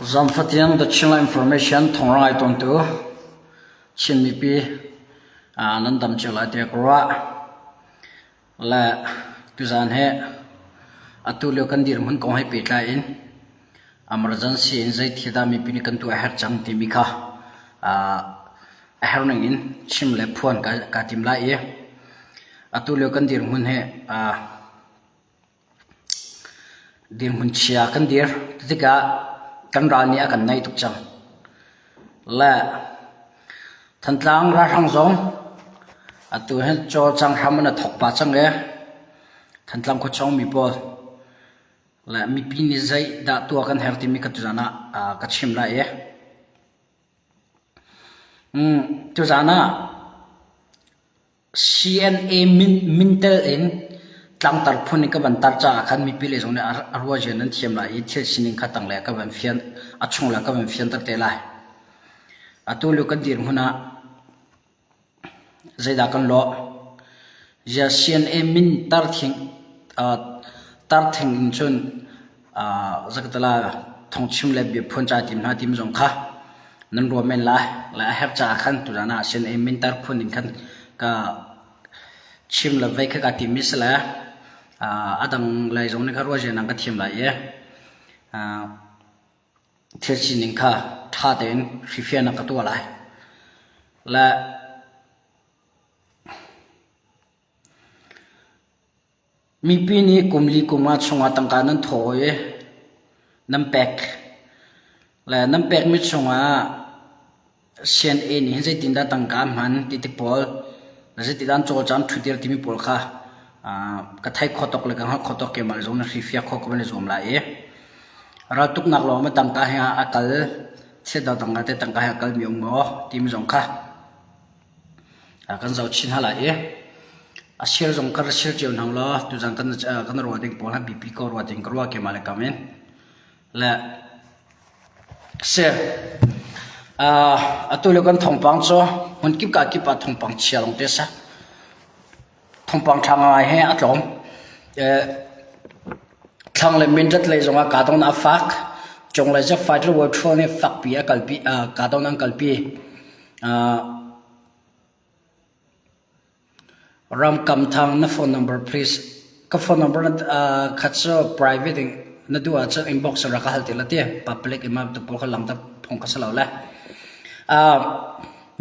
Zamfatiang The Chinland Information thawng ngai tawntu Chin mipi nan dam cio lai tiah ka ruah. Le tuzaan hi atu lio kan dirhmun kong he pehtlai in emergency in zei thil dah mipi nih kan tuah a herh cang timi kha a herh ning in chim le phuan kaa tim lai i atu lio kan dirhmun hi Dirhmun chia kan dir tikah kan ral nih a kan naih tuk cang. Le Thantlang ralhrang zong atu hin cawlcang hram an i thawk pah cang i Thantlang khuachung mi pawl le mipi nih zeidah tuah kan herh timi ka tuzaan ah ka chim lai i tuzaan ah CNA mintel in tlangtar phun in ka van tar caah khan mipi lei zong nih a ruazia nan thiam lai i thil sining kha tanglei ah ka van fian a chung le ka van fianter te lai. Atu lio kan dirhmun ah zeidah kan lawh? Zia CNA min tar thing tar thing in cun zakatala thongchim le biaphuan ca tim hna tim zong kha nan ruah men lai. Le a herh caah khan tuzan ah CNA min tar phun in khan ka chim le vei kha ka tim mi si le a dang lei zong nih kha ruah zia nang ka thiam lai i thil sining kha ṭha tein hrifian ka tuah lai. Le Mipi nih kum li kum nga chungah tangka nan thaw i nan pek. Le nan pekmi chungah CNA nih hin zeitindah tangka a hman ti ti pawl, zeitindah an cawlcang ṭhutir timi pawl kha ka thei kho tuk le ka hngalh kho tuk keimah le zong na hrifiak kho ka van i zuam lai i raltuknak lawng ma tangka he a kal thil dangdang te tangka he a kalmi um maw timi zong kha Kan zoh chin hna lai i a sir zong ka ra sir cio hna law tuzan kan kan ruah ding pawl ha bipi ko ruah ding ka ruah keimah le kam in. Le si atu lio kan thawngpang cu hmun kip ka kip ah thawngpang chia lawng te sa. Thawngpang ṭha ngai he a tlawm. Thlang le Mindat lei zongah kahdohnak a fak. Cunglei cu fighter war patrol nih fakpi a kalpi kahdohnak an kalpi. Ramkam Thang na phone number please. Ka phone number kha cu private in na duh ahcun inbox in rak ka hal te la ti. Public in ma tu pawl kha langter phung ka si lo le.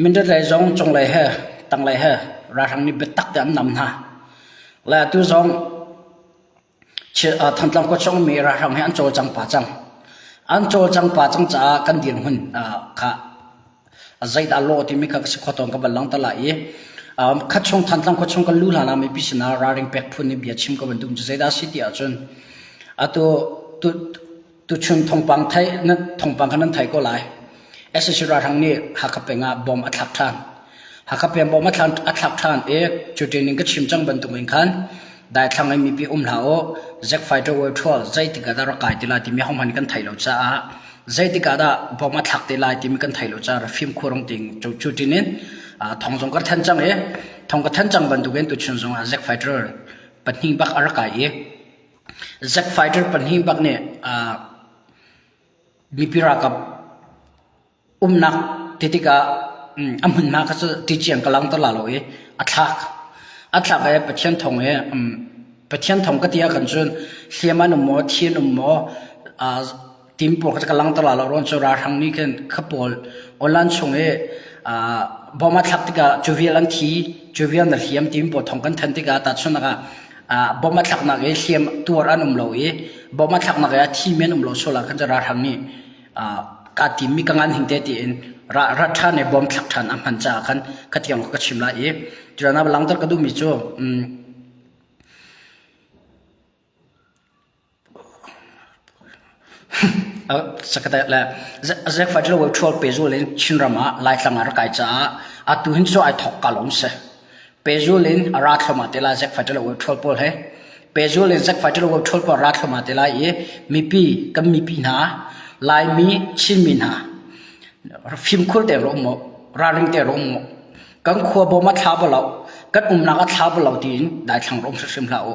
Mindat lei zong cunglei he tanglei he ralhrang nih biatak te an nam hna. Le atu zong Thantlang khua chung mi ralhrang he an cawlcang pa cang. An cawlcang pa cang caah kan dirhmun kha zeidah law timi kha ka si kho tawn ka van langhter lai i khat chung Thantlang khua chung kan lu hlan ah mipi sinah ralring pek phun in bia chim ka van duh cu zeidah a si ti ahcun atu tu Tuchun thawngpang theih na thawngpang kha nan thei ko lai. SAC ralhrang nih Hakha peng ah bomb a thlak ṭhan. Hakha peng bomb a thlak a thlak ṭhan i cu ṭin in ka chim cang bantuk in khan daithlang in mipi um hlah u. Zack fighter war ṭhual zeitik ah dah rak kai ti lai timi hohmanh kan thei lo caah zeitik ah dah bomb a thlak te lai timi kan thei lo caah rak fimkhur rung ting cu cu ṭin in thong zong ka than cang i thong ka than cang bantuk in tuchun zong ah Zack fighter pahnih bak a rak kai i Zack fighter pahnih bak nih mipi ralkap umnak ti tikah a hmunhma kha cu ti ciang ka langhter la lo i a thlak. A thlak i Pathian thawng i Pathian thawng ka ti ahkhan cun hliam an um maw, thi an um maw, tim pawl kha ka langhter la lo ruang cu ralhrang nih khin kha pawl online chung i bom a thlak tikah cu vial an thi cu vial na hliam tim pawl thong kan than tikah tahchunhnak ah bom a thlaknak i hliam tuar an um lo i bom a thlaknak i a thi mi an um lo sual ah khan cu ralhrang nih ka tim mi ka ngan hing te tiin ra ra ṭhan i bom thlak ṭhan a hman caah khan khatiang ka chim lai i cuana langhter ka duhmi cu Pezul in Chinram ah Laitlang ah rak kai caah atu hin cu ai thawk ka lawm si. Pezul in a ra thluahmah te lai Zack Fighter le pawl he. Pezul in Zack Fighter le pawl ra thluahmah te lai i mipi kan mipi hna Laimi Chinmi hna fimkhur te rawh mu ralring te rawh mu kan khua bawm a thla bal lo kan umnak a thla bal lo tiin daithlang rawh hrimhrim hlah u.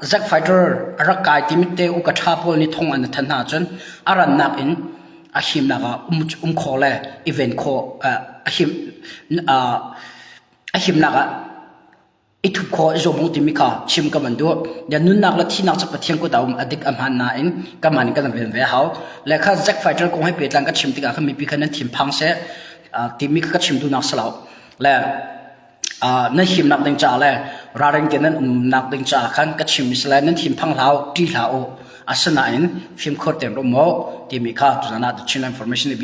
Zack Fighter a rak kai timi te uka ṭha pawl nih thong an thanh hna ahcun a rannak in a himnak ah um khawh le i ven khawh a him a himnak ah i thup khawh i zuam timi kha chim ka van duh. Nunnak le thihnak cu Pathian kut ah um a dik a hmaan nain kanmah nih kan ven ve a hau. Le kha Zack Fighter kong he pehtlai ka chim tikah khan mipi kha nan thinphang seh timi kha ka chim duhnak si lo. Le nan himnak ding caah le ralring tein nan umnak ding caah khan ka chimmi si lai nan thinphang hlah u ṭih hlah u asinain fimkhur tein rum u timi kha tuzan ah The Chinland Information nih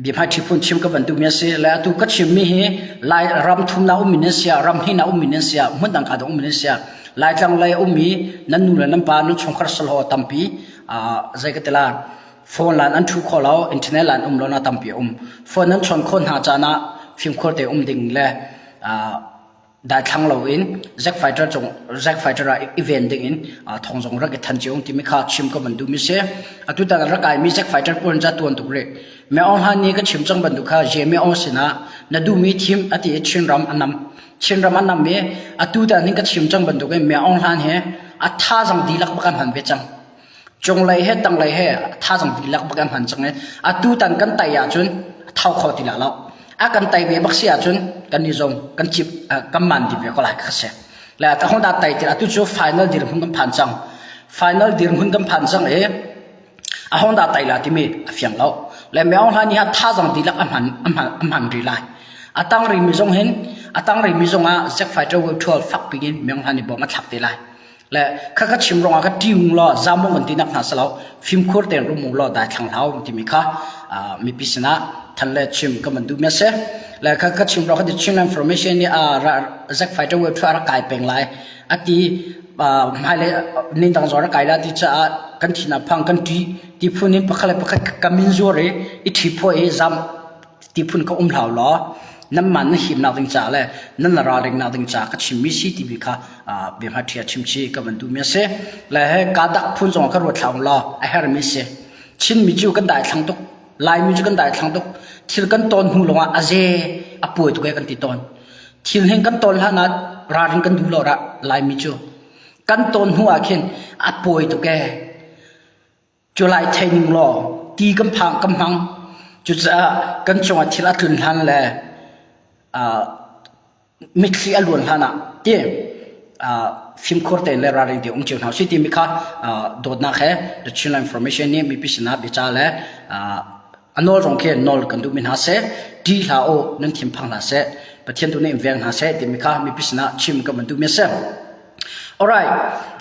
biahmaiṭhi phun chim ka van duhmi a si le atu ka chimmi hi Lai ram thumnak ummi nan si ah ram hnihnak ummi nan si ah hmun dang ka dang ummi nan si ah Laitlang lei ummi nan nu le nan pa nan chungkhar salo tampi zei ka ti la Phone line an ṭhu kho lo, internet line um lo na tampi a um. Phone nan chawn khawh hna caan ah fimkhur te um ding le daithlang loin Zack Fighter cung Zack Fighter ah i ven ding in thong zong rak i than cio timi kha chim ka van duhmi si. Atu tan rak kaimi Zack Fighter pawl ca tuan tuk rih. Me Aung Hlan nih ka chim cang bantuk kha Jeme Aung sinah na duhmi thim ati i Chinram a nam. Chinram a nam i atu tan hin ka chim cang bantuk in Me Aung Hlan he a thazang dihlak bak an hman ve cang. Cunglei he tanglei he thazang dihlak bak an hman cang i atutan kan tai ahcun thau kho ti la lo. A kan tai ve bak si ahcun kan i zong kan cip kan man dih ve ko lai kha si. Le ta hong da tai ti atu cu final dirhmun kan phan cang. Final dirhmun kan phan cang i a hong da tai la timi a fiang lo. Le Myaung Hla ni ha thazang dihlak a hman a hman a hman rih lai. A tang rih mi zong hin a tang rih mi zong ah Zack Fighter Wave 12 fak piin Myaung Hla ni bom a thlak te lai. Le kha ka chim ruangah ka ṭiung law zamung kan tinak hna silo fimkhur tein rum u law daithlang hlau timi kha mipi sinah than le chim ka van duhmi a si. Le kha ka chim ruangah The Chin Information nih Zack Fighter Web a rak kai peng lai a ti hmailei nindang zong rak kai la ti caah kan thin a phang kan ṭi ti phun in pakhat le pakhat ka min zuar i i ṭhi i zam ti phun ka um hlau law nanmah na himnak ding caah le nan ralringnak ding caah ka chimmi si timi kha biahmaṭhi chim chi ka van duhmi a si. Le he kadak phun zong ka ruat hlah law a hermi si. Chinmi cu kan daithlang tuk, Laimi cu kan daithlang tuk. Thil kan tawn hnu lawngah a ze a puai tuk e kan ti tawn. Thil hin kan tawn hlan ah ralring kan duh lo ra Laimi cu. Kan tawn hnu ah khin a puai tuk e. Cu lai thei ning law ti kan phang kan hmang. Cucaah kan cungah thil a tlun hlan le mitthli a luan hlan ah ti fimkhur tein le ralring tein um cio hna usih timi kha dawtnak he The Chinland Information nih mipi sinah biaca le a nawl zong khi nawl kan duhmi hna seh ṭih hlah u nan thinphang hlah seh Pathian tu nih in veng hna seh timi kha mipi sinah chim kan van duhmi a si. Alright,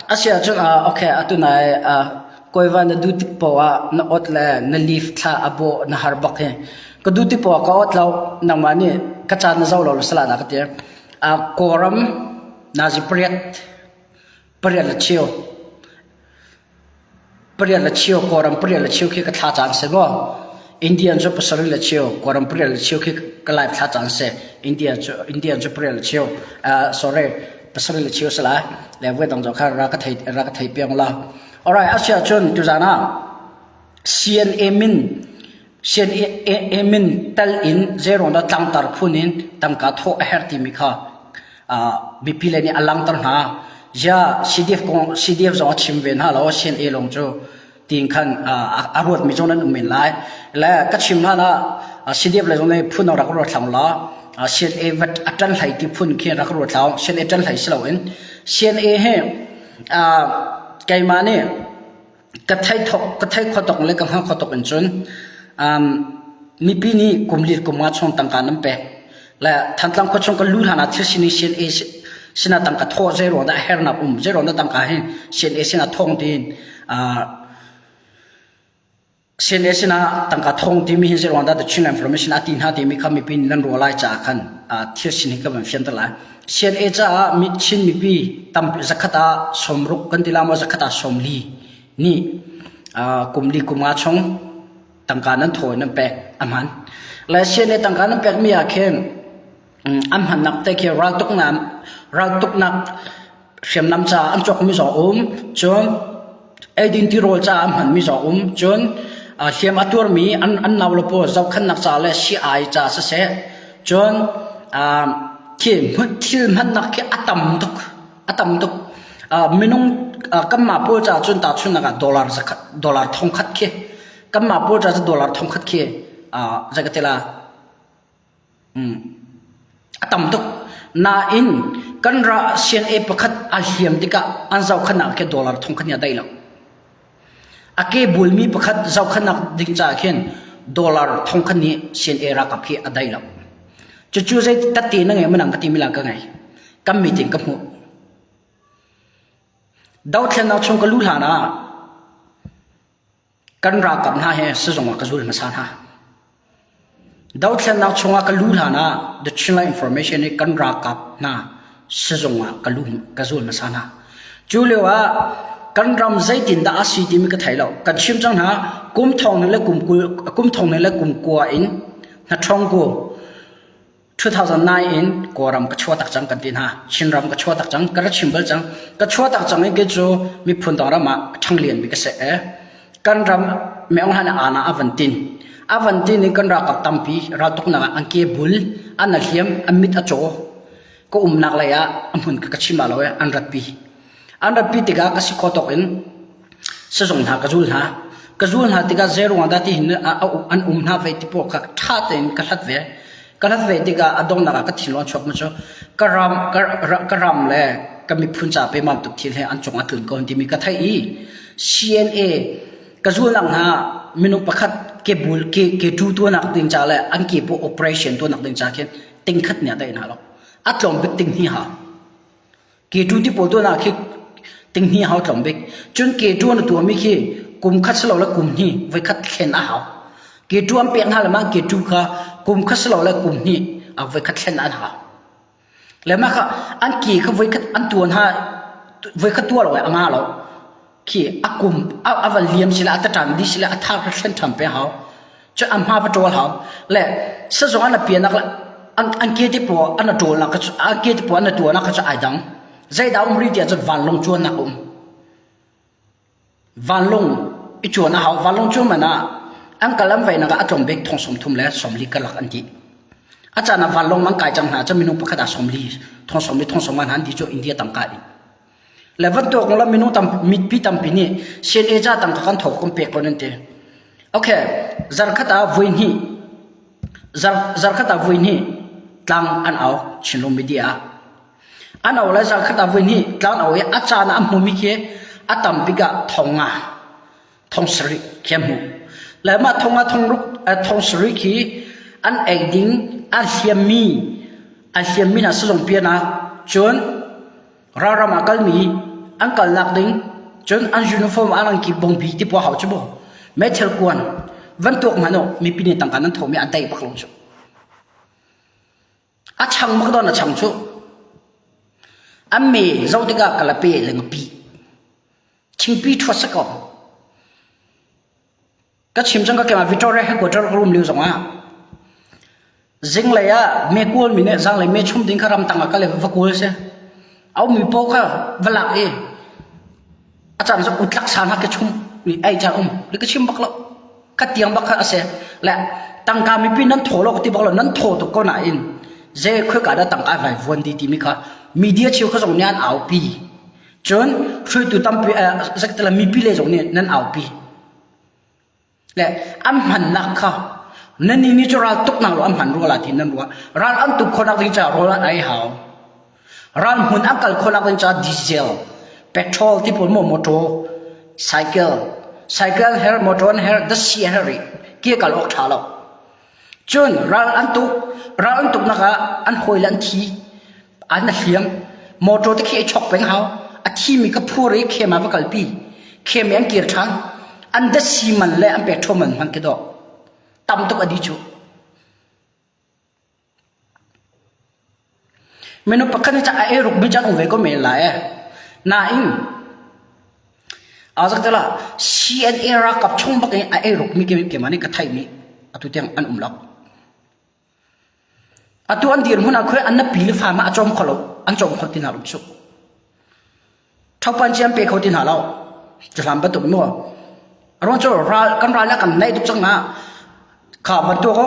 asi ahcun uh, okay, atu nai uh, kawiva na duh tik poah ah na ot le na leaf thla a bawh na har bak hi. Ka duh tik poah ka ot lo, nangmah nih ka caan na zo lo le sala dah ka ti. Uh, Kawlram nazi pariat, pariat le cheu. Pariat le cheu Kawlram pariat le cheu khi ka thla caan si maw? Indian cu pasarih le cheu Kawlram pariat le cheu khi ka live thla caan si. Indian cu Indian cu pariat le cheu uh, sorry pasarih le cheu si lai. Le voi dang zong kha ra ka thei ra ka thei piang la. Alright, asia cun tuzan ah CNA min CNA min tel in zeiruang dah tlangtar phun in tangka thawh a herh timi kha mipi le nih a langhter hna. Ziah CDF kong CDF zong a chim ve hna lo CNA lawng cu tiin khan a ruatmi zong nan um men lai. Le ka chim hlan ah CDF le zong nih phun rak ruat hlang la CNA a ṭan hlei ti phun khi rak ruat hlah CNA ṭan hlei si loin CNA hi keimah nih ka thei thok ka thei kho tok le ka hngal kho tok in cun um, mipi nih kum li kum nga chung tangka nan pek le Thantlang khua chung ka lu hlan ah thil sining CNA sinah tangka thawh zei ruang dah hernak um zei ruang dah tangka hi CNA sinah thawng tiin uh, CNA sinah tangka thawng timi hi zei ruang dah The Chinland Information a ti hna timi kha mipi nih nan ruah lai caah khan thil sining ka van fianter lai. CNA caah mi Chin mipi tampi zakhat ah sawmruk kan ti la maw zakhat ah sawmli nih kum li kum nga chung tangka nan thawi nan pek a hman. Le CNA tangka nan pekmi ah khin an hmannak te khi raltuknak raltuknak hriamnam caah an cawkmi zong um cun eidin tirawl caah an hmanmi zong um cun hliam a tuarmi an an nau le pawl zohkhenhnak ca le sii-ai ca siseh cun khi thil hmannak khi a tam tuk. A tam tuk. Minung kanmah pawl caah cun tahchunhnak ah dollar zakhat dollar thongkhat khi kanmah pawl caah cun dollar thongkhat khi zei ka ti la A tam tuk. Nain kan ra CNA pakhat aa hliam tikah an zohkhanhnak khi dollar thongkhat nih a daih lo. A ke bulmi pakhat zohkhanhnak ding caah khin dollar thongkhat nih CNA ralkap khi a daih lo. Cucu zei tatte na ngei manang ka timi lang ka ngei. Kan meeting ka hmuh. Dothlennak chung ka lu hlan ah Kan ralkap hna he sizung ah ka zul hmasa hna. Dothlennak chungah ka lu hlan ah The Chinland Information i kan ralkap hna sizung ah ka lu ka zul hmasa hna. Cu lio ah kan ram zeitindah a si timi ka thei lo. Kan chim cang hna kum thong le kum kul kum thong le kum kua in hnathong ku 2009 in Kawlram ka chuah tak cang kan ti hna. Chinram ka chuah tak cang. Ka ra chim bal cang. Ka chuah tak cang i kei cu miphun dang ram ah ṭhanglianmi ka si e. Kan ram Meong Han ana a van tin. A van tin in kan ralkap tampi raltuknak ah an ke bul, an a hliam, an mit a caw. Ka umnak lei ah a hmun ka ka chim lo e an ratpi. An ratpi tikah ka si khawh tawk in Sizung hna ka zul hna. Ka zul hna tikah zeiruang dah tihin an um hna ve ti pawl kha ṭha tein ka hlat ve. Ka hlat ve tikah a donghnak ah ka thinlung a chuak mi cu ka ram, ka ram le ka miphun ca pemam tuk thil he an cung a tlun ko timi ka theih i CNA ka zulnak hna minung pakhat kebul ke ke tu tuanak ding ca le an ke paw operation tuanak ding ca khin tingkhat nih a daih hna lo. A tlawm bik ting hnih hau. K2 ti pawl tuan ah khi tinghnih hau tlawm bik. Cun K2 na tuahmi khi kum khat silo le kum hnih voikhat thlen a hau. K2 an pek hna le mah K2 kha kum khat silo le kum hnih a voikhat thlen an hau. Le mah kha an ke kha voikhat an tuan ha voikhat tuah lo a nga lo. Khi a kum a van liam sila a tatan di sila a thar kha thlen ṭhan pe hau. Cu a hma va ṭawl hau. Le sazong an a pianak le an an ke te paw an a ṭawlnak kha cu an ke te paw an a tuahnak kha cu ai dang. Zeidah um rih tiah cun vanlawng cuannak a um. Vanlawng i cuan a hau. Vanlawng cuan man ah an kal an veinak ah a tlawm bik thong 30 le 40 karlak an ti. A caan ah vanlawng man kai cang hna cun minung pakhat ah 40 thong 40 thong 50 han ti cu India tangka in. Le van tuak la minung tam mitpi tampi nih CNA ca tangka kan tho kan pek ko nan ti. Okay, zarkhat ah voi hnih zar zarkhat ah voi hnih tlang an au Chinlung media ah. An au le zarkhat ah voi hnih tlang au i a caan ah a hmumi khi a tam bik ah thong nga thong sarih khi a hmuh. Le mah thong nga thong ruk thong sarih khi an ei ding an hliammi an hliammi hna sizung pianak cun Ralram ah kalmi an kalnak ding cun an uniform an angki bongbi ti pua hau cu mu. Meithal kuan van tuak hmanh u mipi nih tangka nan thomi an daih bak lo cu. A chang bak don a chang cu. An me zo tikah kalape le ngapi. Thingpi ṭhuat si ko. Ka chim cang ka keimah Victoria headquarter ka rum lio zongah zinglei ah me kawl mi nih zanglei me chum ding kha ramtang ah kal i va kawl si. A ummi paoh kha va lak i a caan cu utlak sa hna ka chum i ei caan um li ka chim bak lo. Ka tiang bak kha a si. Le tangka mipi nan thaw lo ka ti bak lo nan thaw tuk ko nain zei khoi dah tangka vai vuan di timi kha media cheu kha zong nih an aupi. Cun hruaitu tampi zakatala mipi le zong nih nan aupi. Le an hmannak kha nan nih cu ral tuknak lo an hman rua la ti nan ruah. Ral an tuk khawhnak ding caah rawl an ei hau. Ral hmun an kal khawhnak ding caah diesel, petrol ti pawl maw motor, cycle, cycle her, motor an her, dasi an her rih. Ke kal awk ṭha lo. Cun ral an tuk, ral an tuknak ah an hawile an thi, an hliam. Motor te khi i chok peng hau. A thimi ka phur i khem ah va kalpi. Khem i an kir ṭhan. An dasi man le an petrol man hmanh khi dawh. Tam tuk a di cu. Minung pakhat nih a ei ruk mi caan um ve ko men lai e. Nain azak tela CNA ralkap chung bak in a ei ruk mi keimah nih ka theih mi atu tiang an um lo. Atu an dirhmun ah khoi an na pi le fa ma a cawm kho lo an cawm kho ti hna lo cu. Thopan ci an pe kho ti hna lo. Cuhlan bantuk mu. Aruang cu ral kan ral kan naih tuk cang ah kha bantuk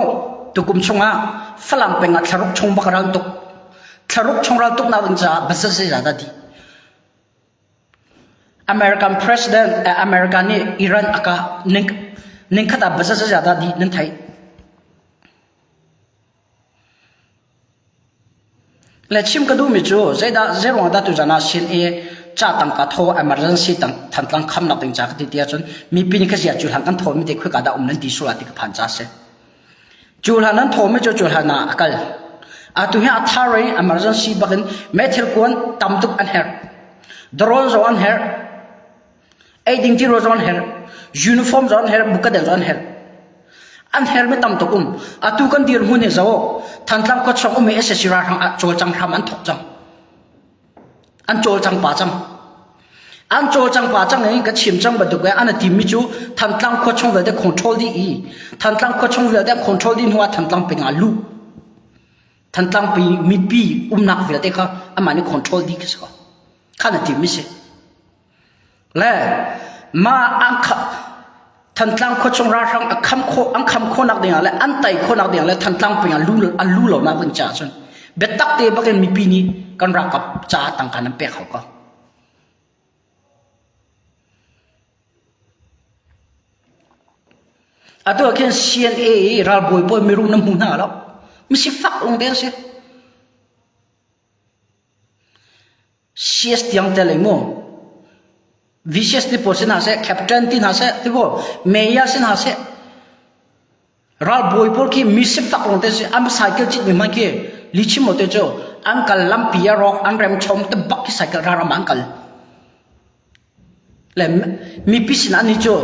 tukum chungah Falam peng ah thlaruk chung bak ral tuk. Thlaruk chung ral tuk nak ding caah bazat zeizah dah di. American president America nih Iran a kah ning ningkhat ah bazazaza dah dih nan theih. Le chim ka duhmi cu zeidah zeiruang dah tuzan ah sin i ca tangka thaw emergency tang Thantlang khamnak ding ca ka ti ti ahcun mipi nih ka zia cu hlan kan thawmi te khoika dah um nan ti sual ah ti ka phan ca si. Cu hlan nan thawmi cu cu hlan ah a kal. Atu hi a thar i emergency bakin meithil kuan tam tuk an herh. Drone zong an herh. Eiding tirawl zong an herh. Uniform zong an herh. Bukaden zong an herh. An hermi tam tuk um. Atu kan dirhmun hi zo Thantlang khuachung ummi SSC ralhrang ah cawlcang hram an thok cang. An cawlcang pa cang. An cawlcang pa cang i ka chim cang bantuk in an timmi cu Thantlang khuachung vialte control dih i Thantlang khuachung vialte an control dih hnu ah Thantlang peng ah luh. Thantlang pi mipi umnak vialte kha amah nih control dih khi si ko. Kha na timmi si. Le mah an Thantlang khuachung ralhrang a kham khawh an kham khawhnak dingah le an tai khawhnak dingah le Thantlang peng ah lu an lu lonak ding caah cun biatak te bakin mipi nih kan ralkap caah tangka nan pek hau ko. Atu ah khin CNA i ralbawi pawl mirum nan hmu hna lo. Misifak lung te an si. CS tiang tel ei mu. VCS ti pawl si hna seh, captain ti hna seh, ti pawl, mayor si hna seh. Ralbawi pawl khi mi sifak lawng te si, an cycle cit mi hmanh khi lichim te cu an kal lampi a rawk, an rem chom te bak khi cycle raram an kal. Le mipi sinah nih cu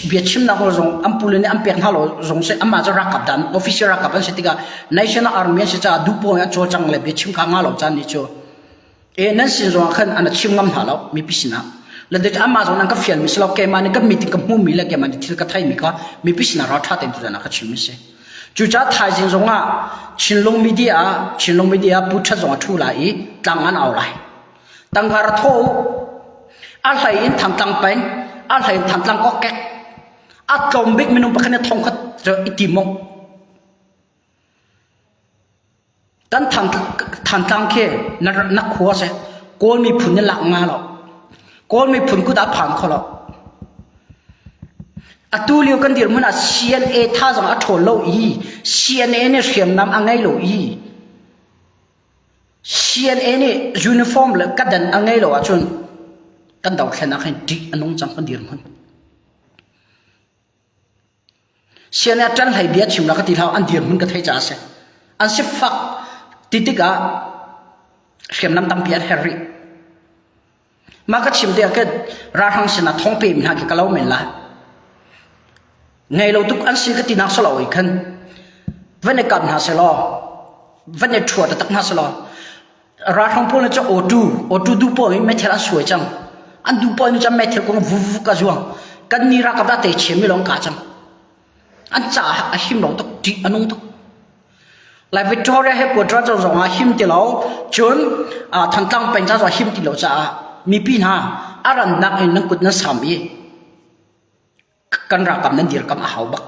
bia chimnak zong an pule nih an pek hna lo zong si amah cu ralkap dan official ralkap an si tikah national army an si caah duhpoh in an cawlcang le bia chim kha nga lo caan nih cu e nan sin zong ah khan an chim ngam hna lo mipi sinah le dek amah zong an ka fial mi si lo keimah nih ka meeting ka hmu mi le keimah nih thil ka thei mi kha mipi sinah ral tha tein tuzan ah ka chim mi si cucaah thaizing zong ah Chinlung media ah Chinlung media pu ṭhat zong a ṭhu lai i tlang an au lai Tangka ra thaw u. A hlei in Thantlang peng, a hlei in Thantlang kokek. A tlawm bik minung pakhat nih thong khat cu i tim u. Kan Thantlang khi na, na khua si. Kawl miphun nih lak nga lo. Kawl miphun kut ah phan kho lo. Atu lio kan dirhmun ah CNA thazaang a ṭhawl lo i CNA nih hriamnam a ngei lo i CNA nih uniform le kadan a ngei lo ahcun kan dothlennak hin ṭih a nung cang kan dirhmun. CNA ṭan hlei bia chim la ka ti hlah an dirhmun ka thei caah a si. An sifak ti tikah hriamnam tampi an herh rih. Mah ka chim tikah khin ralhrang sinah thong pe mi hna khi ka lo men lai. Ngei lo tuk an si ka tinak si lo i khan van i kap hna selaw van i ṭhua taktak hna selaw ralhrang pawl nih cu auto auto duh pawl in meithal an suai cang. An duh pawl nih cun meithal kong vuvuk a zuang. Kan ni ralkap dah te chem mi lawng kah cang. An caah a him lo tuk, ṭih a nung tuk. Lai Victoria headquarter cu zong ah him ti lo, cun Thantlang peng ca zong him ti lo caah mipi hna a rannak in nan kut nan sam i kan ralkap nan dirkamh a hau bak.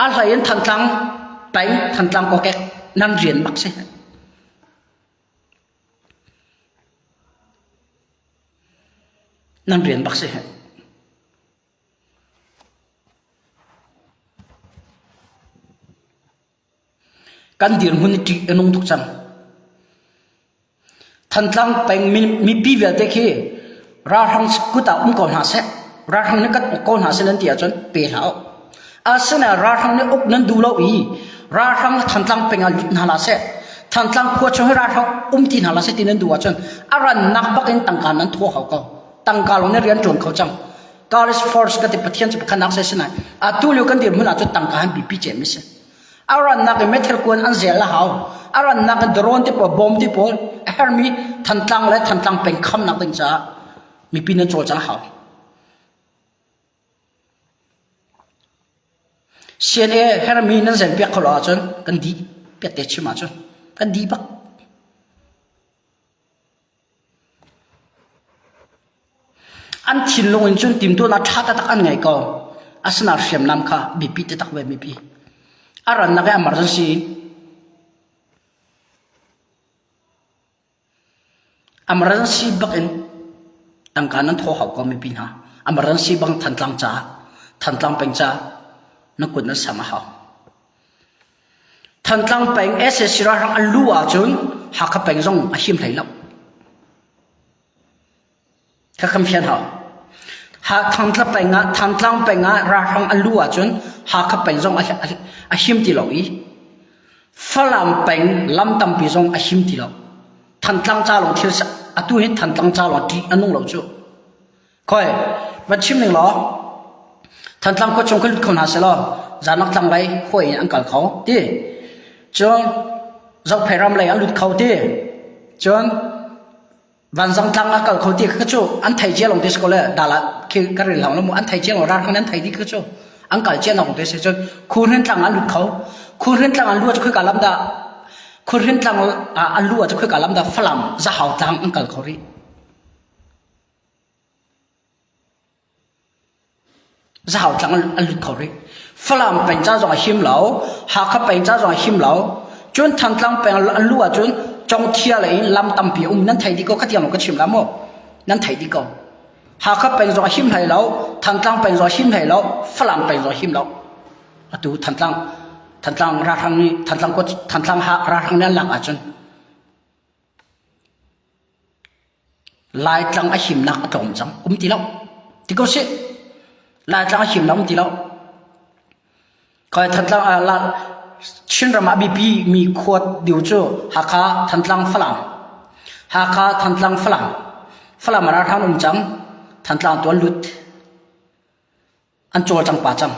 A hlei in Thantlang peng, Thantlang kokek nan rian bak si. Nan rian bak si. Kan dirhmun hi ṭih a nung tuk cang. Thantlang peng mipi vialte khi ralhrang kut ah um ko hna seh, ralhrang nih kan uk ko hna seh nan ti ahcun pe hlah u. Asinain ralhrang nih uk nan duh lo i ralhrang Thantlang peng ah lut hna hlah seh, Thantlang khua chung hi ralhrang um ti hna hlah seh ti nan duh ahcun a rannak bak in tangka nan thua hau ko. Tangka lawng nih rian ṭuan kho cang. God is first ka ti Pathian cu pakhatnak se sinai atu lio kan dirhmun ah cun tangka han bipi cem si a rannak in meithal kuan an zel a hau a rannak in drone te pawl bom te pawl a hermi Thantlang le Thantlang peng khamnak ding caah mipi nan cawlcang hau CNA hermi nan zen piak kho lo ahcun kan di piak te chim ahcun kan di bak An thinlung in cun timhtuahnak ṭha taktak an ngei ko. Asinain hriamnam kha biapi taktak ve mipi. A rannak i emergency. Emergency bak in tangka nan thaw hau ko mipi hna. Emergency bang Thantlang caah, Thantlang peng caah na kut nan sam a hau. Thantlang peng SAC ralhrang an luh ahcun Hakha peng zong a him hlei lo. Kha kan fian hau. Ha Thantlang peng ah Thantlang peng ah ralhrang an luh ahcun Hakha peng zong a, a, a him ti lo i Falam peng lam tampi zong a him ti lo. Thantlang ca lawng thil atu hi Thantlang ca lawng ṭih a nung lo cu. Khoi, va chim ning law Thantlang khua chung kha lut kho hna seh law zanak tlang lei huai in an kal kho ti. Cun Zophei ram lei an lut kho ti. Cun Vanzang tlang a kal kho ti kha cu an thei cia long te si ko le dala khi ka rel hlang lo mu an thei cia long rar khang an thei di kha cu an kal cia nong te si cun Khuhrin tlang an lut kho Khuhrin tlang an lu cu khoi lam dah Khuhrin tlang an lu cu khoi lam dah Falam Zahau tlang an kal kho rih Zahau tlang an lut kho rih. Falam peng ca zong a him lo, Hakha peng ca zong a him lo. Cun Thantlang peng an luh ahcun Congthia lei in lam tampi a um. Nan thei dih ko, khatiang ka chim la maw? Nan thei dih ko. Hakha peng zong a him hlei lo, Thantlang peng zong a him hlei lo, Falam peng zong a him lo. Atu Thantlang Thantlang ralhrang nih Thantlang Thantlang ralhrang nih an lak ahcun Laitlang a himnak a tlawm cang. Um ti lo. Ti ko sih. Laitlang a himnak um ti lo. Khoi Thantlang ah la Chinram ah biapi mi khua diu cu Hakha, Thantlang, Falam. Hakha, Thantlang, Falam. Falam ah ralhrang um cang. Thantlang tu an lut. An cawlcang pa cang.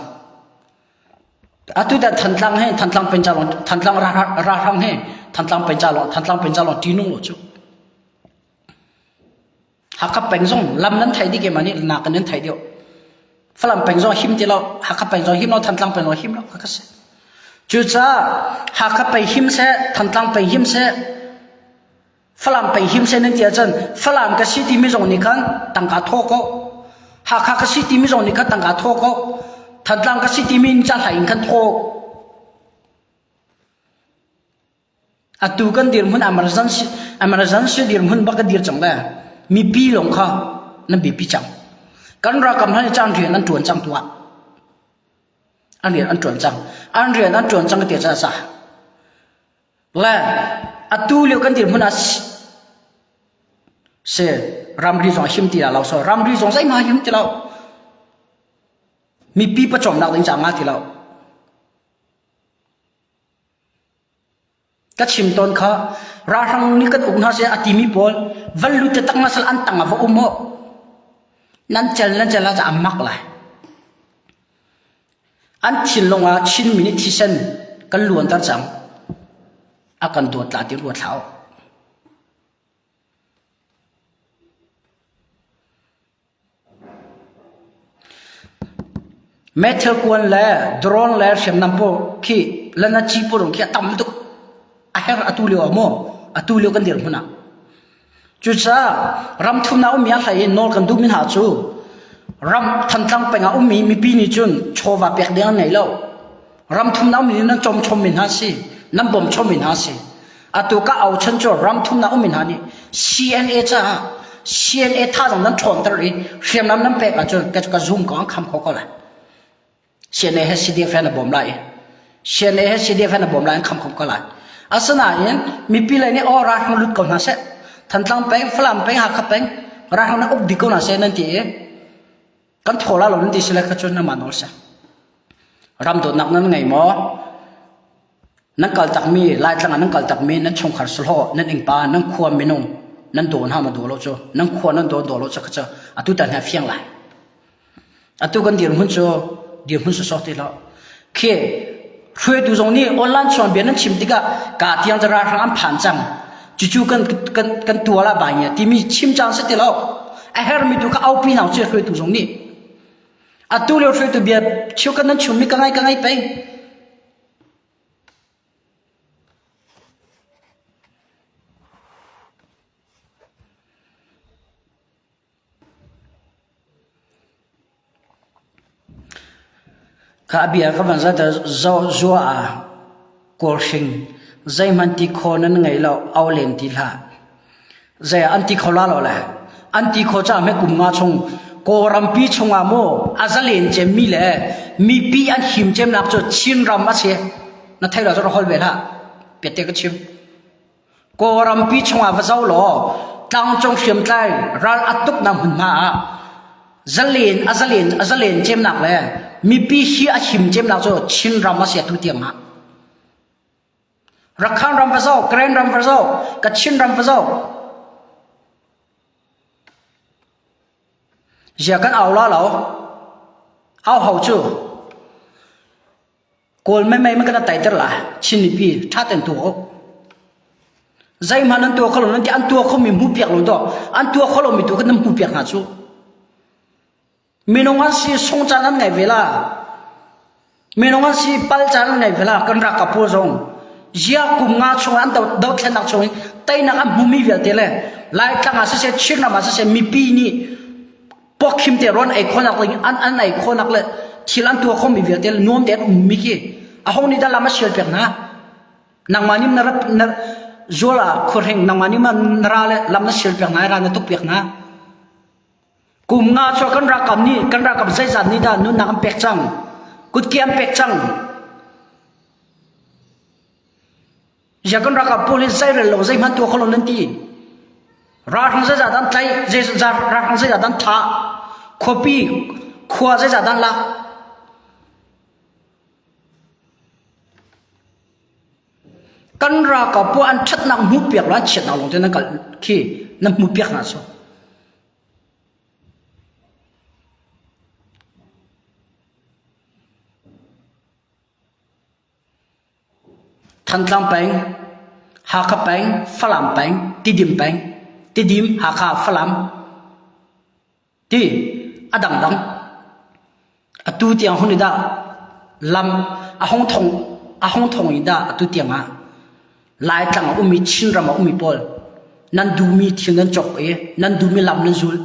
Atu dan Thantlang he Thantlang pen ca lawng Thantlang ralhrang he Thantlang pen ca lawng Thantlang pen ca lawng ṭihnung lo cu. Hakha peng zong lam nan thei dih ke ma nih nak nan thei deuh. Falam peng zong him ti lo, Hakha peng zong him lo, Thantlang peng zong him lo ka si. Cucaah Hakha peng him seh, Thantlang peng him seh, Falam pei him seh nan ti ahcun Falam ka si timi zong nih khan tangka thaw ko. Hakha ka si timi zong nih khan tangka thaw ko. Thantlang ka si timi in ca in khan thaw. Atu kan dirhmun emergency emergency dirhmun bak ka dir cang le mipi lawng kha nan biapi cang. Kan ralkap hna nih caan rian an ṭuan cang tuah. An rian an ṭuan cang. An rian an ṭuan cang ti ca sa. Le atu lio kan dirhmun ah si ramri zong a him ti lo so ramri zong zeihmah a him ti lo mipi pawcawmnak ding ca nga ti lo ka chim tawn kha ralhrang nih kan uk hna seh a timi pawl van lut te tak na sal an tang ah va um ho nan cel nan cel ah ca mak lai An thinlung ah Chinmi nih thisen kan luanter cang. A kan dawt la ti ruat hlah u. Meithal kuan le drone le hriamnam pawl khi lanaci pawl khi a tam tuk. A herh atu lio ah maw? Atu lio kan dirhmun ah. Cucaah ram thumnak ummi a hlei in nawl kan duhmi hna cu ram Thantlang peng ah ummi mipi nih cun chawva pek ding an ngei lo. Ram thumnak ummi nih nan cawm chommi hna si, nan bawm chommi hna si. Atu ka au chan cu ram thumnak ummi hna nih CNA caah CNA thazaang nan ṭhawnter i hriamnam nan pek ahcun ka ka zum ko an kham kho ko lai. CNA he CDF he na bawm lai. CNA he CDF he na bawm lai an kham khom ko lai. Asinain mipi lei nih aw ralhrang lut ko hna seh. Thantlang peng, Falam peng, Hakha peng ralhrang na uk dih ko hna seh nan ti i kan thaw la lo nan ti sile kha cun namah nawl seh. Ram dawtnak nan ngei maw? Nan kal takmi Laitlang ah nan kal takmi nan chungkhar sahlawh, nan innpa, nan khua minung nan daw hna ma daw lo cu nan khua nan daw daw lo cu kha cu atu tan hi a fiang lai. Atu kan dirhmun cu dirhmun sawsawh ti lo. Khi hruaitu zong nih online chuan bia nan chim tikah ka tiang cu ralhrang an phan cang. Cucu kan kan kan tual ah bai timi chim cang si ti lo. A hermi tu kha aupi hna cu hruaitu zong nih. Atu lio hruaitu bia cheu kan nan chimmi ka ngai ka ngai peng. Kha a bia ka van zat zua ah kawlhring zeihmanh ti khaw nan ngei lo au len ti hlah. Zei an ti kho la lo le an ti kho ca me kum nga chung Kawlrampi chungah maw a zalen cemmi le mipi an him cemnak cu Chinram a si. Na thei lo cu hol ve hlah. Piate ka chim. Kawlrampi chungah va zo law tlangcung hriamtlai ral a tuknak hmunhma ah zalen a zalen a zalen cemnak le mipi hi a him cemnak cu Chinram a si atu tiang ah. Rakhan ram va zoh, Karen ram va zoh, Kachin ram va zoh. Zia kan au la lo. Au hau cu. Kawl mei mei kan taiter la. Chin mipi tha ten tu ko. Zeihmanh nan tuah kho lo nan ti an tuah kho mi hmu piak lo to. An tuah kho lo mi tu kan nan hmu piak hna cu. Minung an si sung caan an ngei ve la. Minung an si pal caan an ngei ve la. Kan ralkap pawl zong zia kum nga chung an dothlennak chung in teinak an hmumi vialte le Laitlang ah siseh Chinram ah siseh mipi nih pawkhim te rawn ei khawnak ding an an ei khawnak le thil an tuah khomi vialte le nuam te an ummi khi a hong nih dah lam a sial piak hna nangmah nih na rat na zual ah khuahring nangmah nih ma na ra le lam na sial piak hna ra na tuk piak hna Kum nga chuah kan ralkap nih kan ralkap zeizat nih dah nunnak an pek cang? Kutke an pek cang. Zia kan ralkap pawl hi zeirel lo zeihmanh tuah kho lo nan ti. Ralhrang zeizat an tlaih, ralhrang zeizat an thah, khuapi khua zeizat an lak. Kan ralkap pawl an ṭhatnak hmuh piak lo an chiatnak lawng te nan kal khi nan hmuh piak hna cu. Thantlang peng, Hakha peng, Falam peng, Tidim peng, Tidim, Hakha, Falam ti a dangdang. Atu tiang hun i dah lam a hong thong a hong thong i dah atu tiang ah Laitlang a ummi Chinram a ummi pawl nan duhmi thil nan cawk i nan duhmi lam nan zul.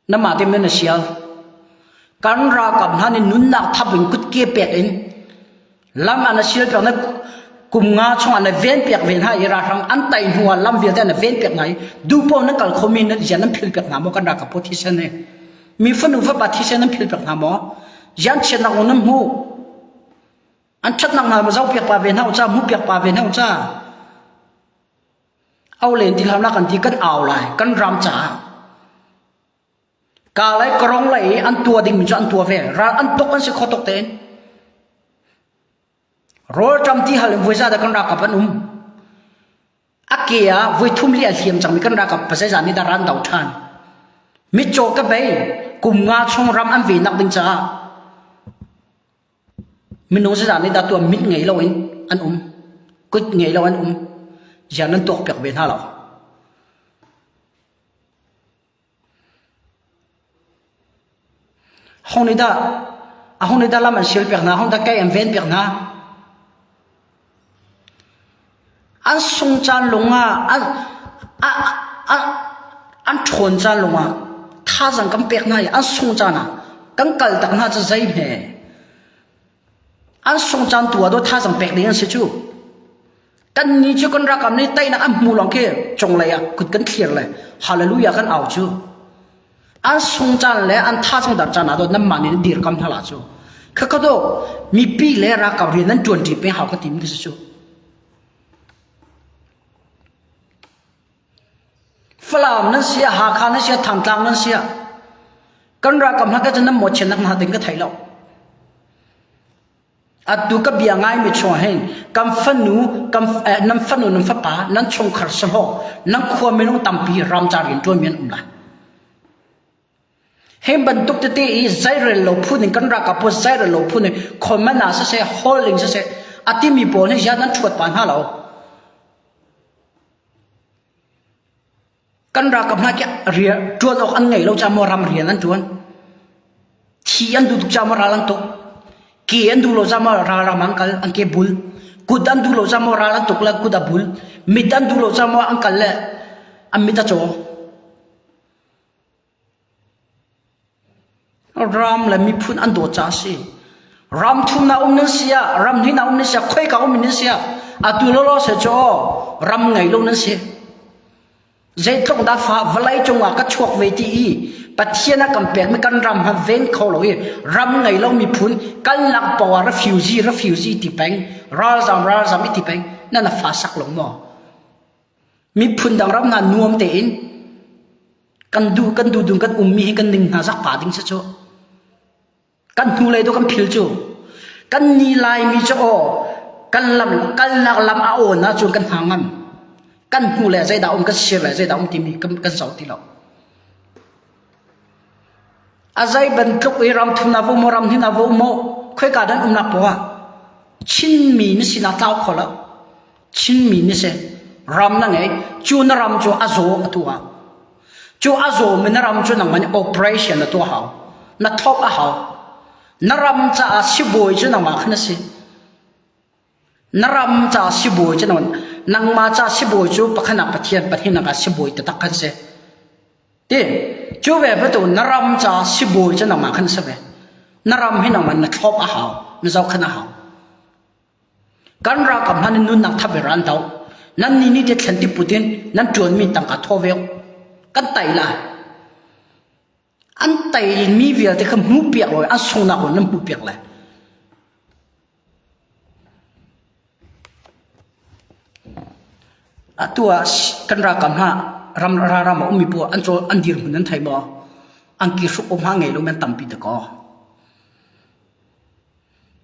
Namah te men na sial. Kan ralkap hna nih nunnak thap in kutke pek in lam an sial piak na kum nga chung an ven piak ve hna i ralhrang an tai hnu ah lam vialte an ven piak hna i duhpaoh nan kal khomi nan zian nan phil piak hna maw kan ralkap pawl thisen he mi fanu fapa thisen nan phil piak hna maw zian chiatnak nan hmuh An ṭhatnak hna ma zohpiak pa ve hna u ca, hmuhpiak pa ve hna u ca. Au len ti hlah kan ti kan au lai, kan ram caah. Ka lai karong lai i an tua dingmi cu an tua ve. Ral an tuk an si kho tuk tein. Rawlṭam ti hal in voi za dah kan ralkap an um. A ke ah voi thum li a hliam cangmi kan ralkap pasai nih dah ran do ṭhan. Mitcaw ka bei kum nga chung ram an venak ding caah Minung zeizah nih dah tuah mit ngei loin an um, kut ngei lo an um, ziang nan tuakpiak ve hna lo. Hong nih dah ahong nih dah lam an sial piak hna, hong dah kai an ven piak hna. An sung caan lung ah an a, a, an ṭhawn caan lung ah thazaang kan pek hna i an sung caan ah kan kal tak hna cu zei hme an sung caan tu ah do thazaang pek ding an si cu kan ni cu kan rakam nih teinak an hmu lawng khi cunglei ah kut kan thlir le hallelujah kan au cu An sung caan le an tha dar caan ah dawt nanmah nih nan dirkam hna la cu. Khakha do mipi le ralkap rian nan ṭuan ṭi peng hau ka timi ka si cu. Falam nan si ah, Hakha nan si ah, Thantlang nan si ah, kan ralkap hna ka cu nan mawhchiatnak hna ding ka thei lo. Atu ka bia ngaimi chungah hin kan fanu kan eh, nan fanu nan fapa nan chungkhar sahlawh nan khua minung tampi ramcar rian ṭuanmi an um lai. Hi bantuk tete i zeirel lo phun in kan ralkap pawl zeirel lo phun in khonman ah siseh hall in siseh a timi pawl hi ziah nan ṭhuat pa hna lo. Kan ralkap hna khi rian ṭuan awk an ngei lo caah maw ram rian an ṭuan? Thi an duh tuk caah maw ral an tuk? Ke an duh lo caah maw ral ram an kal an ke bul? Kut an duh lo caah maw ral an tuk le kut a bul? Mit an duh lo caah maw an kal le an mit a caw? Ram le miphun an dawt caah a si. Ram thumnak um nan si ah, ram hnihnak um nan si ah, khoika um nan si ah, atu lawlaw se cu ram ngei lo nan si. Zeitluk dah fa vawlei cungah ka chuak ve ti i Pathian a kan pekmi kan ram ha ven kho lo i ram ngei lo miphun kalnak poah refugee refugee ti peng ralzam ralzam i ti peng nan a fa sak lo maw? Miphun dang ram hna nuam tein kan duh kan duh dun kan ummi hi kan ning hna zak pa ding si cu. Kan hnulei tu kan phil cu. Kan ni Laimi cu aw kan lam kalnak lam a awn ahcun kan hna ngam. Kan hnu le zeidah um kan sir le zeidah um timi kan, kan zoh ti lo. A zei bantuk i ram thum na vo maw ram hnih na vo maw khoika dan umnak poah Chinmi na sinak tlau kho lo. Chinmi na si. Ram na ngei. Cu na ram cu a zaw a tu ah. Cu a zawmi na ram cu nangmah nih operation na tuah hau. Na thawk a hau. Na ram caah sibawi cu nangmah khan a si. Na ram caah sibawi cu nangmah nangmah caah sibawi cu pakhatnak Pathian pahnihnak ah sibawi taktak khan si. Ti cu ve bantuk na ram caah sibawi cu nangmah khan si ve. Na ram hi nangmah na thlop a hau, na zohkhan a hau. Kan ralkap hna nih nunnak thap in ral an do. Nan nih nih ti thlen ti put in nan ṭuanmi tangka thaw ve u. Kan tei lai. An tei mi vialte kha hmuhpiak law an sunghnak law nan hmuhpiak lai. Atu ah kan ralkap hna ram ram a ummi pawl an cawl an dirhmun nan thei maw? Angki hruk um ha ngei lo men tampi dakaw.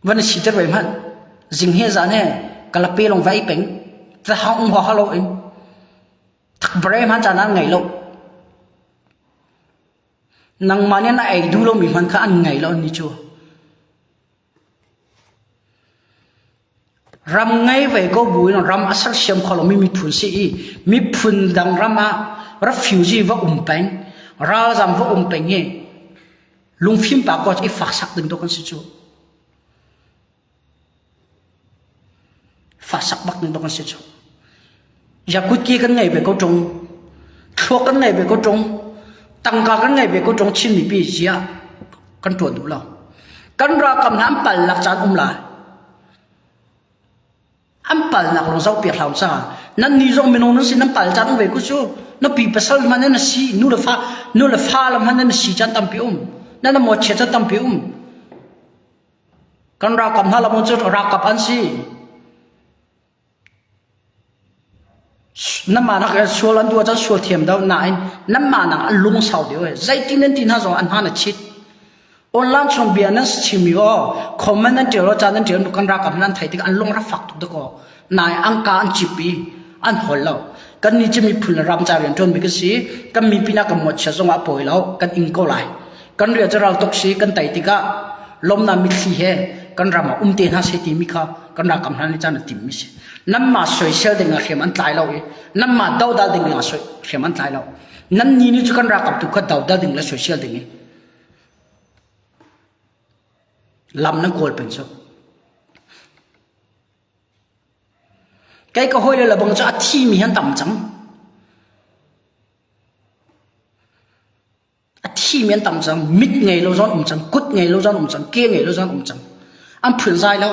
Van i siter ve hmanh. Zing he zan he kalape lawng va ei peng. Tahang um huaha lo in. Thakbre hman caan an ngei lo. Nangmah nih na ei duh lomi hmanh kha an ngei lo ni cu. Ram ngei ve ko buin ram a sersiam kho lomi miphun si i miphun dang ram ah refugee va um peng, ralzam va um peng hi Lungfim pa ko i faksak ding dawh kan si cu. Faksak bak ding dawh kan si cu. Yakut ki kan ngei ve ko ṭung. Thluak kan ngei ve ko ṭung. Tangka kan ngei ve ko ṭung Chin mipi zia kan ṭuan duh lo. Kan ralkap hna an palnak caan um lai. An palnak lawng zohpiak hlah u ca. Nan nih zong minung nan si nan pal caan um ve ku cu. Na pi pasal hmanh nan si nu le fa nu le fa lam hmanh nan si caan tampi um. Nan na mawchia caan tampi um. Kan ralkap hna lam cu ralkap an si. Namah nak sual an duh ahcun sual thiam deuh nain nanmah nak an lungsau deuh e. Zeitin nan ti hna zong an hna na chit. Online chung bia nan chim i aw comment nan ṭial ca nan ṭial kan ralkap nan theih tik an lung rak fak tuk dakaw. Nai an ka an cip i an hol lo. Kan nih cu miphun le ram ca rian ṭuan mi kan si. Kan mipi nak kan muat chia zong ah pawi lo. Kan ing ko lai. Kan rian cu ral tuk si kan tei tikah lawmnak mitthli he kan ram ah um te hna seh timi kha kan ralkap hna nih caan an timmi si. Nanmah soisel ding ah hriam an tlai lo i nanmah dodal ding ah hriam an tlai lo. Nan ni nih cu kan ralkap tu kha dodal ding le soisel ding in Lam nan kawl peng cu. Kei ka hawile le bang cu a thimi an tam cang. A thimi an tam cang. Mit ngei lo zong um cang. Kut ngei lo zong um cang. Ke ngei lo zong um cang. An phun zai lo.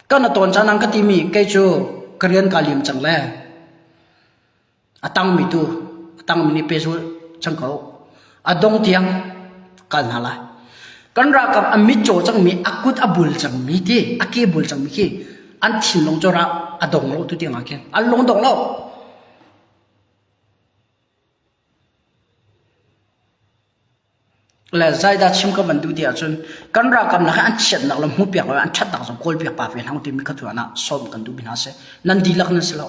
Kan a tawn caan an ka timi kei cu ka rian ka lim cang le. A tangmi tu a tangmi nih pehzul cang ko. A dong tiang kal hna lai. Kan ralkap a mitcaw cangmi, a kut a bul cangmi ti, a ke bul cangmi khi an thinlung cu ra a dong lo tu tiang ah khin. An lung dong lo. Le zeidah chim ka van duh ti ahcun kan ralkap nak hi an chiatnak le hmuhpiak lo an ṭhatnak zong kawlpiak pa ve hna timi kha tuan ah sawm kan duh mi hna si. Nan dihlak nan si lo.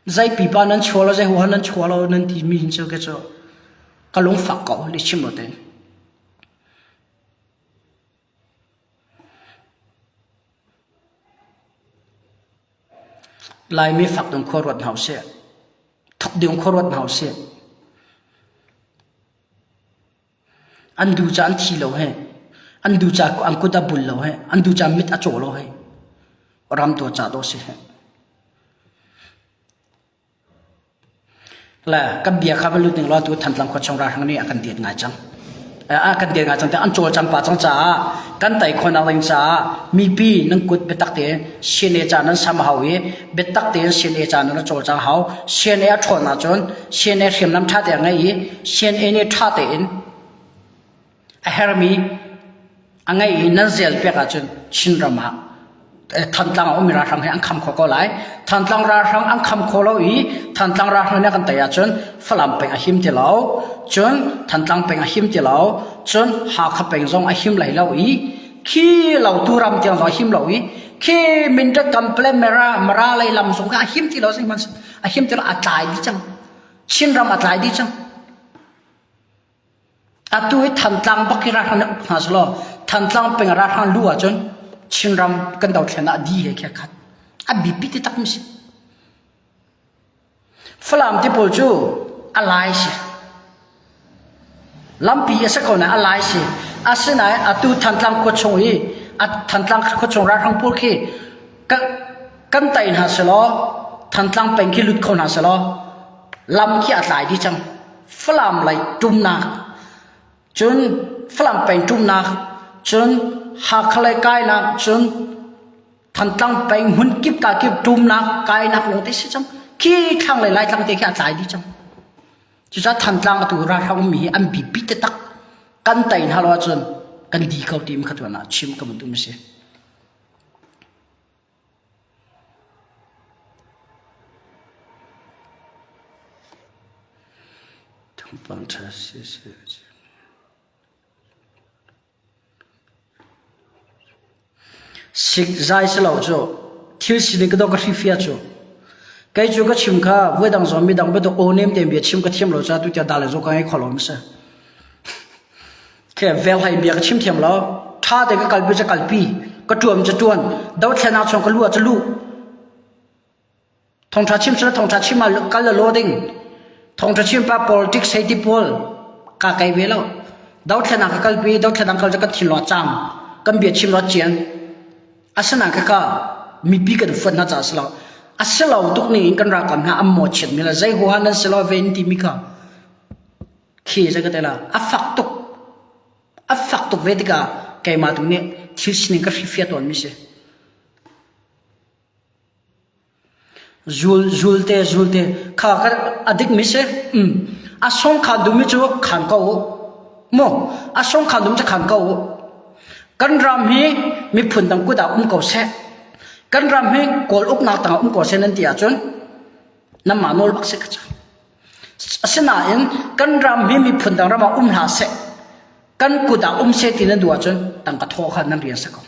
Zei pipa nan chuah lo, zei huaha nan chuah lo nan ti mi hin cu ke cu ka lungfak ko li chim lo tein. Laimi fak ding khua ruat hna usih. Thok ding khua ruat hna usih. An du ca an thi lo he. An du ca an kut a bul lo he. An du ca mit a caw lo he. Ram dawt ca dawh si he. Le kan bia kha va lut ning law tu Thantlang khua chung ralhrang nih a kan diat ngai cang. A kan diat ngai cang te an cawlcang pa cang caah kan tei khawhnak ding caah mipi nan kut biatak tein CNA ca nan sam hau i biatak tein CNA ca nan cawlcang hau. CNA a ṭhawn ahcun CNA hriamnam ṭha tein a ngei i CNA nih ṭha tein a hermi a ngei i nan zel piak ahcun Chinram ah Thantlang a ummi ralhrang hi an kham kho ko lai. Thantlang ralhrang an kham kho lo i Thantlang ralhrang nih a kan tei ahcun Falam peng a him ti lo. Cun Thantlang peng a him ti lo. Cun Hakha peng zong a him lai lo i khi Lautu ram tiang zong a him lo i khi Mindat Kample Mara Mara lei lam zong kha a him ti lo a him ti lo a tlai dih cang. Chinram a tlai dih cang. Atu hi Thantlang bak hi ralhrang nih uk hna selaw Thantlang peng ah ralhrang luh ahcun Chinram kan dothlen ah di he khi a khat. A biapi ti takmi si. Falam ti pawl cu a lai si. Lampi a si ko nain a lai si. Asinain atu Thantlang khua chung i a Thantlang khua chung ralhrang pawl khi kan tei hna selaw Thantlang peng khi lut kho hna selaw lam khi a tlai dih cang. Falam lei ṭumnak, cun Falam peng ṭumnak, cun Hakha lei kainak, cun Thantlang peng hmun kip ka kip ṭumnak kainak lawng te si cang. Khi thlanglei Laitlang te khi a tlai dih cang. Cucaah Thantlang atu ralhrang ummi hi an biapi taktak. Kan tei hna lo ahcun kan di ko ti kha tuan ah chim ka van duh mi si. Sikzai si lo cu thil sining ka dawh ka hrifia cu kei cu ka chim kha voidang zong midang bantuk aw nem tein bia chim ka thiam lo caah tutiang dah le zaw ka ngei kho lo mi si. Khe vel hai bia ka chim thiam lo. Ṭha te ka kalpi cu kalpi, ka ṭuam cu ṭuan, dothlennak chung ka lu ah cu lu. Thawngṭha chim sila thawngṭha chim ah kal le law ding. Thawngṭha chim pa politics hei ti pawl ka kai ve lo. Dothlennak ka kalpi, dothlennak kal cu kan thin lo cang, kan bia chim lo cian. Asinain khaka mipi kan fuat hna caah si lo. A si lo tuk ning in kan ralkap hna an mawhchiat mi le zei huaha nan si lo ve in timi kha Khi zei ka te la a fak tuk a fak tuk ve tikah keimah tu nih thil sining ka hrifia tawn mi si. Zul zul te zul te kha ka a dik mi si. Um a song khan duh mi cu khan ko u. Mu a song khan duh mi cu khan ko u. Kan ram hi miphun dang kut ah um ko seh. Kan ram hi Kawl uknak tangah um ko seh nan ti ahcun nanmah nawl bak si ka ca. Asinain kan ram hi miphun dang ram ah um hlah seh, kan kut ah um seh ti nan duh ahcun tangka thaw kha nan rian si ko.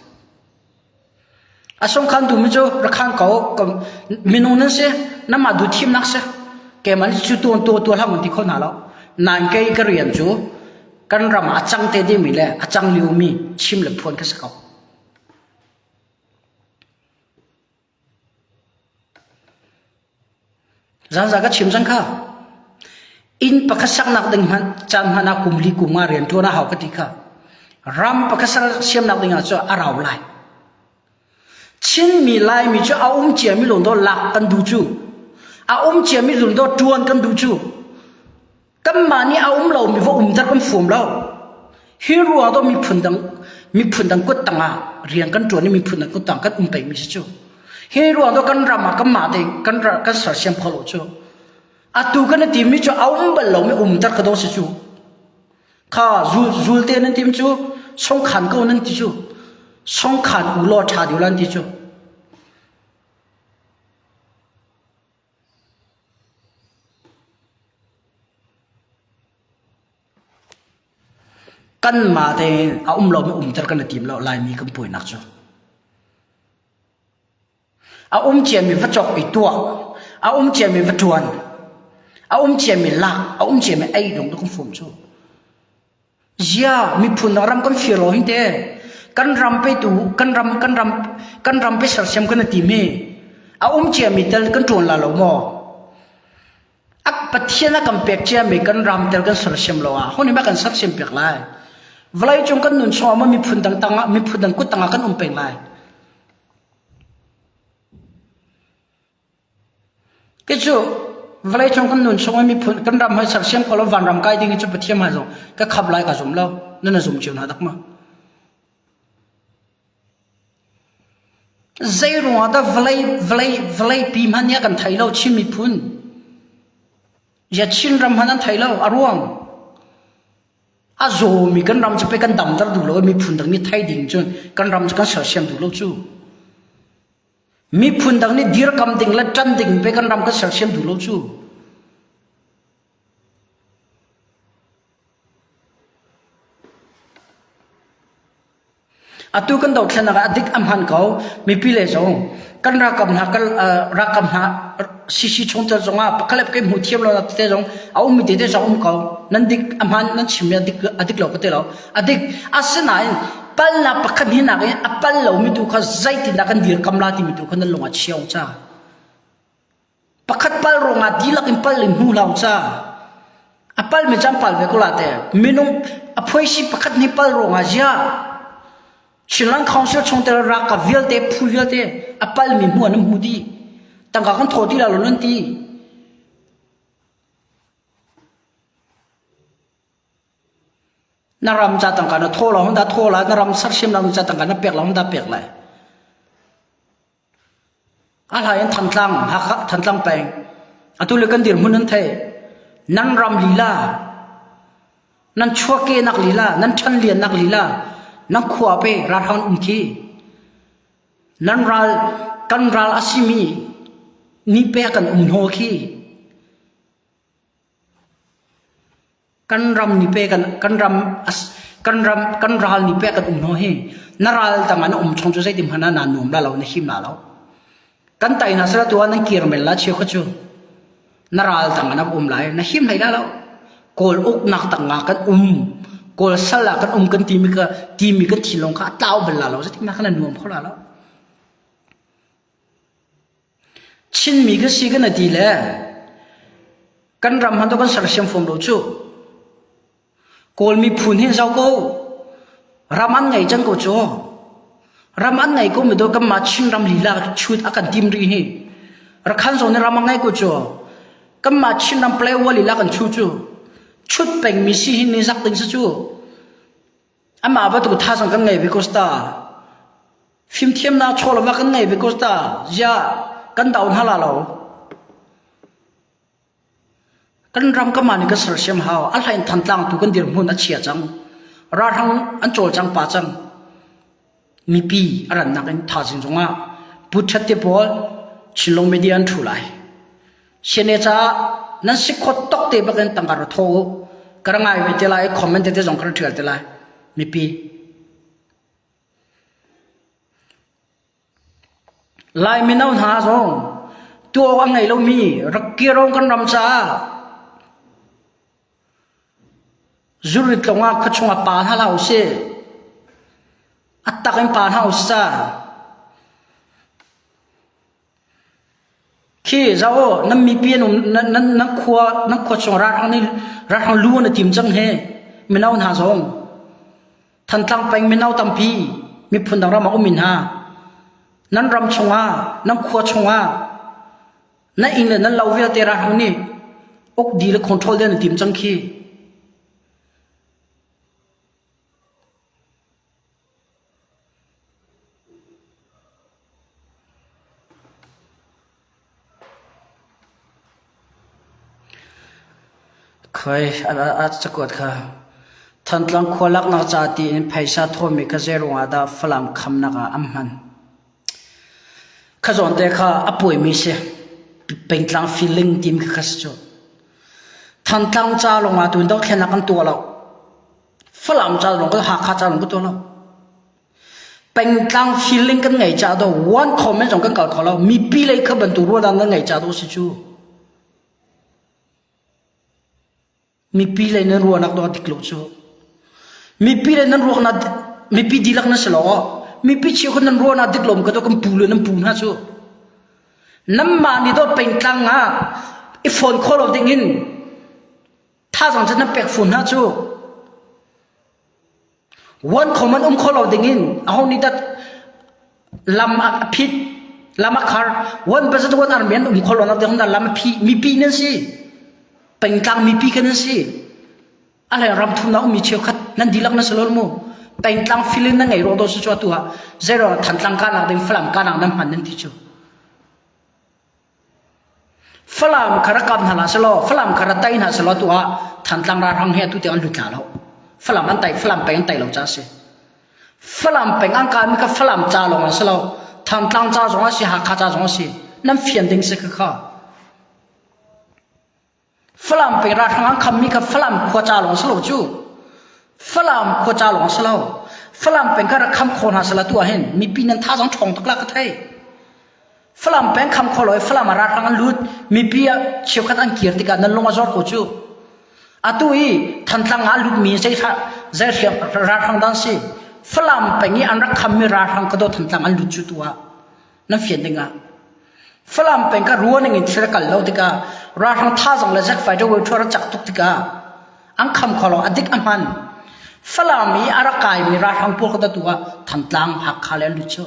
A sungkhan duhmi cu rakhan ko minung nan si, nanmah duh thimnak si. Keimah nih cu tuan tu tu hlah mun ti kho hna lo. Nain kei ka rian cu kan ram ah a cang te dingmi le a cang liomi chim le phuan ka si ko. Zaanzaa ka chim cang kha. Inn pakhat saknak ding hmanh caan hmanh ah kum li kum nga rian ṭuan a hau ka ti kha. Ram pakhat siamnak ding ah cun a rau lai. Chinmi Laimi cu a um ciami lungdaw lak kan duh cu. A um ciami lungdaw ṭuan kan duh cu. Kanmah nih a um lomi va umter kan fuam lo. Hi ruang ah miphun dang miphun dang kut tangah rian kan ṭuan i miphun dang kut tang kan um pengmi si cu. Hi ruang ah kan ram ah kanmah tein kan kan sersiam kho lo cu. Atu kan i timi cu a um bal lomi umter ka daw si cu. Kha zul zul te nan tim cu songkhan ko nan ti cu. Songkhan u law ṭha deuh lan ti cu. Kanmah tein a um lomi umter kan i tim lo Laimi kan puainak cu. A um ciami va cawk i tuah, a um ciami va ṭuan, a um ciami lak, a um ciami ei dong kan fum cu. Zia miphun dang ram kan fir lo hin te kan ram pe tu kan ram kan ram kan ram pe sersiam kan ti mi a um cia mi tel kan tuan la lo maw a pathian a kan pek cia mi kan ram tel kan sersiam lo ah honi ma kan sersiam pek lai vawlei cung kan nun chung ah miphun dang tangah miphun dang kut tangah kan um peng lai Kei cu vawleicung kan nun chung i miphun kan ram hoi sersiam ko lo vanram kai ding hi cu Pathian hmai zong ka khap lai ka zum lo. Nan na zum cio hna dak ma? Zei ruangah dah vawlei vawlei vawlei pi hmanh nih a kan thei lo Chin miphun? Ya Chin ram hmanh an thei lo a ruang. A zawmi kan ram cu pei kan damter duh lo i miphun dang nih thei ding cun kan ram cu kan sersiam duh lo cu. Miphun dang nih dirkam ding le ṭan ding pe kan ram kan sersiam duh lo cu. Atu kan dothlennak ah a dik a hman ko. Mipi le zong kan ralkap hna kan ralkap hna CC chungtel zongah pakhat le pakhat hmu thiam lo tete zong a ummi tete zong um ko. Nan dik a hman nan chimmi a dik a dik lo ka ti lo. A dik. Asinain palnak pakhat hinak in a pal lomi tu kha zeitindah kan dirkam la timi tu kha nan lung a chia ca. Pakhat pal ruangah dihlak in pal in hnu hlau ca. A pal mi cang pal ve ko la te. Minung a phuaisi pakhat nih pal ruangah zia Chinland Council chungtel ralkap vialte phu vialte a pal mi hmu an hmu dih. Tangka kan thaw ti la lo nan ti. Na ram ca tangka na thaw lo hong dah thaw la na ram sersiam lo ca tangka na pek lo hong dah pek lai. A hlai in Thantlang, Hakha Thantlang peng. Atu le kan dirhmun nan thei. Nan ram lila, nan chuahkehnak lila, nan ṭhanliannak lila, nan khua pe ralhrang um khi. Nan ral, kan ral a simi ni pe kan um hnaw khi. Kan ram nih pe kan kan ram kan ram kan ral nih pe kan um hno hi na ral tang ah na um chung cu zeitin hmanh ah naa nuam la lo na him la lo kan tai hna sala tu ah nan kir men la cheu kha cu na ral tang ah na um lai na him hlei la lo kawl uknak tang ah kan um kawl sal ah kan um kan timi ka timi kan thinlung kha a tlau bal la lo zeitin hmanh khan na nuam kho la lo Chinmi ka si kan ti le kan ram hmanh kan sersiam fom lo cu. Kawl miphun hin zau ko. Ram an ngei cang ko cu. Ram an ngei ko mi do kan mah Chin ram lila chut a kan tim rih hi. Rakhan zong nih ram a ngei ko cu. Kan mah Chin ram Playwa lila kan chu cu. Chut peng mi si hi ni zak ding si cu. Amah bantuk thazaang kan ngei ve ko ta. Fimthiamnak chawlava kan ngei ve ko ta. Ziah kan do hna la lo. Kan ram ka mah nih kan sersiam hau. A hlain Thantlang tu kan dirhmun a chia cang. Ralhrang an cawlcang pa cang. Mipi a rannak in thazing zongah Pu Ṭhat te pawl Chinlung media an ṭhu lai. CNA caah nan si khawt tok te bak in tangka ra thaw u. Ka ra ngai ve te lai, comment te zong ka ra ṭial te lai. Mipi. Lai mino hna zong tuah awk a ngei lomi rak kirong kan ram caah zurit lawng ah khuachung ah pa hna hlah usih. A tak in pa hna usih ca. Khi zoh u, nan mipi an um, nan, nan, nan khua, nan khua chung ralhrang nih ralhrang lu an i tim cang hi. Mino hna zong. Thantlang peng mino tampi miphun dang ram ah um in hna. Nan ram chungah, nan khua chungah, na inn le nan lo vialte ralhrang nih uk di le control ding an i tim cang khi. Khoi a cakuat kha Thantlang khua laknak ca tiin phaisa thawmi kha zeiruang ah dah Falam khamnak ah an hman? Kha zawn te kha a puaimi si. Pengtlang feeling tim kha kha si cu. Thantlang ca lawng ah tun dothlennak kan tuah lo. Falam ca lawng kan Hakha ca lawng kan tuah lo. Pengtlang feeling kan ngei ca do one comment zong kan kal kho lo. Mipi lei kha bantuk ruahnak nan ngei ca do si cu. Mipi lei nan ruahnak do dik lo cu. Mipi lei nan ruahnak mipi dihlak nan si lo. Mipi cheu khan nan ruahnak dik lo ka do kan pu le nan pu hna cu. Nanmah nih do pengtlang ah i phone kho lo ding in Thazaang cu nan pek fawn hna cu. One common um kho lo dingin aho nih dah lam a phit lam a khar one president one army an um kho lo nak ding lam a phi mipi nan si pengtlang mipi kan nan si a hlei ram thumnak ummi cheukhat nan dihlak nan si lo mu. Pengtlang feeling na ngei ruang do si cu atu ah zeiruang Thantlang kanak ding Falam kanak nan hman nan ti cu. Falam kha rak kap hna hlah selaw, Falam kha rak tai hna selaw tu ah Thantlang ralhrang he atu tiang an lut la lo. Falam an tai, Falam peng an tai lo ca si. Falam peng an kami kha Falam ca lawng an si lo. Thantlang ca zong a si, Hakha ca zong a si. Nan fian ding si kha kha. Falam peng ralhrang an khammi kha Falam khua ca lawng si lo cu. Falam khua ca lawng si lo. Falam peng kha rak kham kho hna sala tu ah hin mipi nan thazaang ṭhawng tuk la ka thei. Falam peng kham kho lo i Falam ah ralhrang an lut mipi ah cheukhat an kir tikah nan lung a zor ko cu. Atu i Thantlang ah lutmi zei zei ralhrang dan si. Falam peng i an rak khammi ralhrang ka do Thantlang an lut cu tu ah nan fian ding ah Falam peng ka ruan ning in thil kal lo tikah ralhrang thazang le jet fighter wei thua cak tuk tikah an kham kho lo a dik a hman Falam i a rak kaimi ralhrang pawl ka tu ah Thantlang Hakha le an lut cu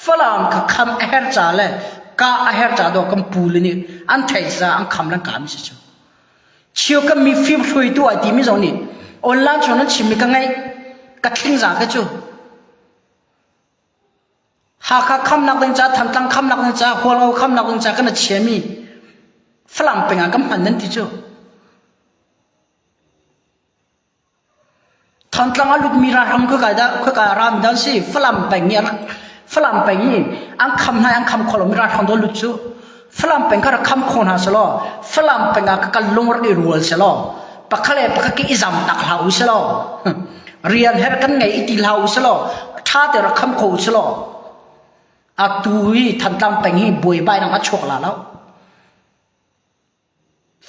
Falam kha kham a her ca le ka a her ca do kan pu le nih an thei ca an kham lan ka mi si cu Chio kan mi fim hruaitu ai timi zong nih online chung nan chimmi ka ngaih ka thling za ka cu Hakha khamnak ding ca, Thantlang khamnak ding ca, Hualngo khamnak ding ca kan chiami Falam peng ah kan hman nan ti cu. Thantlang a lutmi ralhrang khua kai dah khua kai ram dan si Falam peng i Falam peng i an kham hna an kham kho lomi ralhrang do lut cu Falam peng kha rak kham kho hna selaw Falam peng ah ka kal lung rak i rual selaw pakhat le pakhat ke i zam tak hlah u selaw rian her kan ngei i ti hlah u selaw ṭha te rak kham kho u selaw atu hi Thantlang peng hi buaibai nang a chuak la lo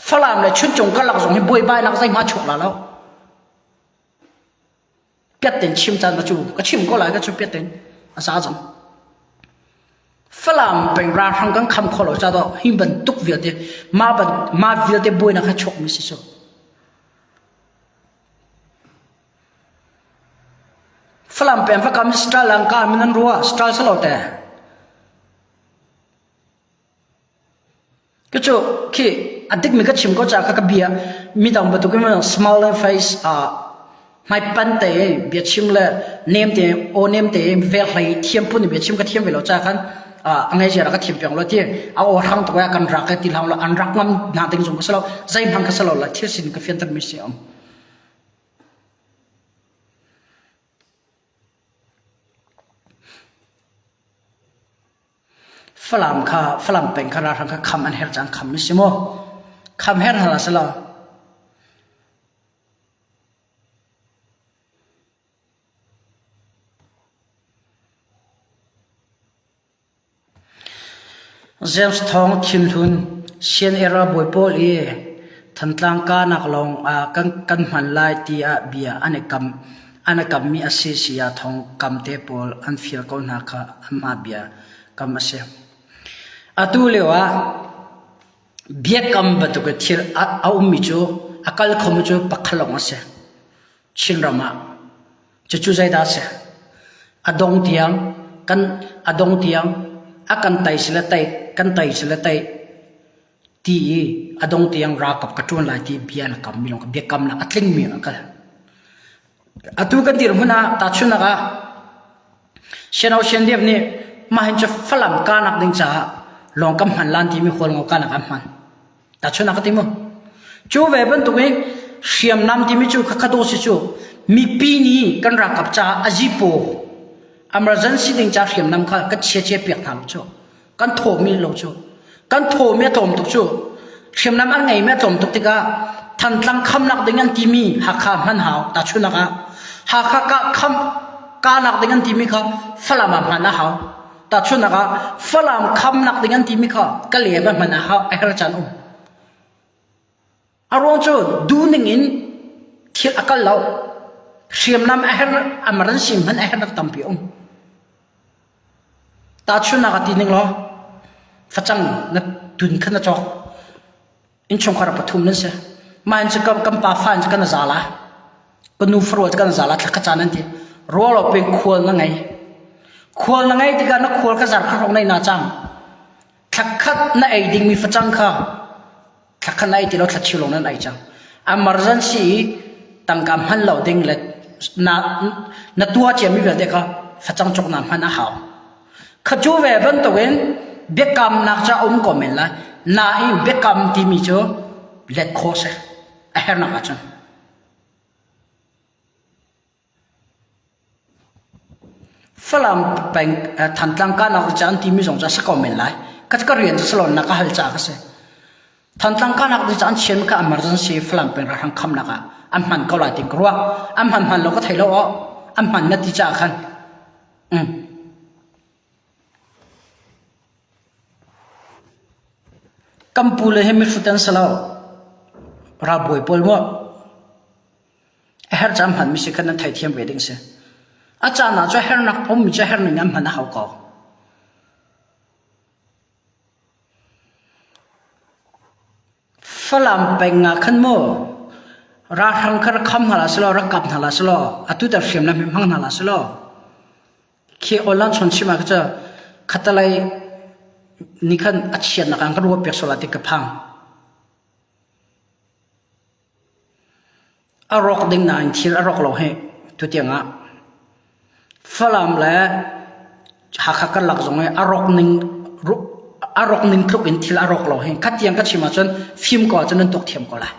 Falam le Chuncung karlak zong hi buaibainak zeihmah chuak la lo. Piat chim caan ka cu ka chim ko lai ka cu piat a sa cang. Falam peng ralhrang kan kham kho lo ca do hi bantuk vialte ma ban ma vialte buainak kha chuak mi si cu. Falam peng va kam star langka min an rua star salo te. Cucu khi a dikmi ka chim ko caah kha ka bia midang bantukin small face ah hmaipan te biachim le nem te aw nem te velhlei thiam phun in biachim ka thiam ve lo caah khan a ngaihzia rak ka thiam piak lo ti a aw hrang tuk ah kan rak ti hlang lo an rak ngam hna ding zong ka si lo zeihmanh ka si lo la thil sin ka fianter mi si um. Falam kha Falam peng kha ralhrang kha kham an herh cang kham mi si maw? Kham her hna si lo. James Thawng Thinhlun Sian era bawi pawl i Thantlang kanak lawng ah kan kan hman lai tiah bia an i kam an i kammi a si sia thawng kam te pawl an fial ko hna kha anmah bia kam a si. Atu lio ah biakam bantuk thil a ummi cu a kal khomi cu pakhat lawng a si. Chinram ah cucu zeidah a si? A dong tiang kan a dong tiang a kan tai sile tai kan tai sile tai ti i a dong tiang ralkap ka ṭuan lai ti bia na kammi lawng biakamnak a tlingmi a kal. Atu kan dirhmun ah tahchunhnak ah Siano Siandev nih mah hin cu Falam kanak ding caah lawng kan hman lan timi Hualngo kanak an hman. Tahchunhnak ka ti mu. Cu ve bantukin hriamnam timi cu khakha si cu mipi nih kan ralkap caah a zipo emergency ding ca hriamnam kha kan chia chia piak hna lo cu. Kan thawmi lo cu kan thawmi a tlawm tuk cu hriamnam an ngeimi a tlawm tuk tikah Thantlang khamnak ding an timi Hakha hman hau tahchunhnak ah Hakha ka kham kanak ding an timi kha Falam ah hman a hau tahchunhnak ah Falam khamnak ding an timi kha Kalay va hman a hau a her caan um A ruang cu duhning in thil a kal lo. Hriamnam a her emergency hmanh a hernak tampi a um. Tahchunhnak ah ti ning law facang na tun kha na cawk. Innchungkhar pathum nan si. Mah in cu kan pa fa in cu kan za la. Ka nu farual cu kan za la thla kha caan an ti. Rual lo pin khual na ngei. Khual na ngei tikah na khual kha zar kha hrong nei na cang. Thla khat na ei dingmi facang kha Thla khat na ei ti lo thla chiu lawng nan ei cang. Emergency i tangka hman lo ding le Na na tua ciami vialte kha facang cawk na hman a hau. Kha cu ve bantukin biakamnak ca um ko men lai. Nain biakam timi cu let khawh si. A hernak ahcun. Falam peng Thantlang kahnak ca an timi zong cu a si ko men lai. Ka ka rian cu si lo na ka hal caah ka si. Thantlang kahnak ding ca an chian kha emergency Falam peng ralhrang khamnak ah an hman ko lai ti ka ruah. An hman hman lo ka thei lo aw. An hman na ti caah khan. Mm. Kan pu le hi mihrut an si lo. Ralbawi pawl maw? A herh caan hmanmi si kha nan theithiam ve ding si. A caan ah cu hernak ummi cu herning an hman a hau ko. Falam peng ah khan mu ralhrang kha rak kham hna la selaw rak kap hna la selaw atu tar hriamnam hi hmang hna la selaw khi online chon chim ah kha khatalai ni khan a chiatnak an kan ruah piak sual ti ka phang. A rawk ding nain thil a rawk lo hih tutiang ah. Falam le Hakha karlak zong hi a rawk ning a rawk ning tluk in thil a rawk lo hih. Khatiang ka chim ahcun fim ko ahcun nan tuak thiam ko lai.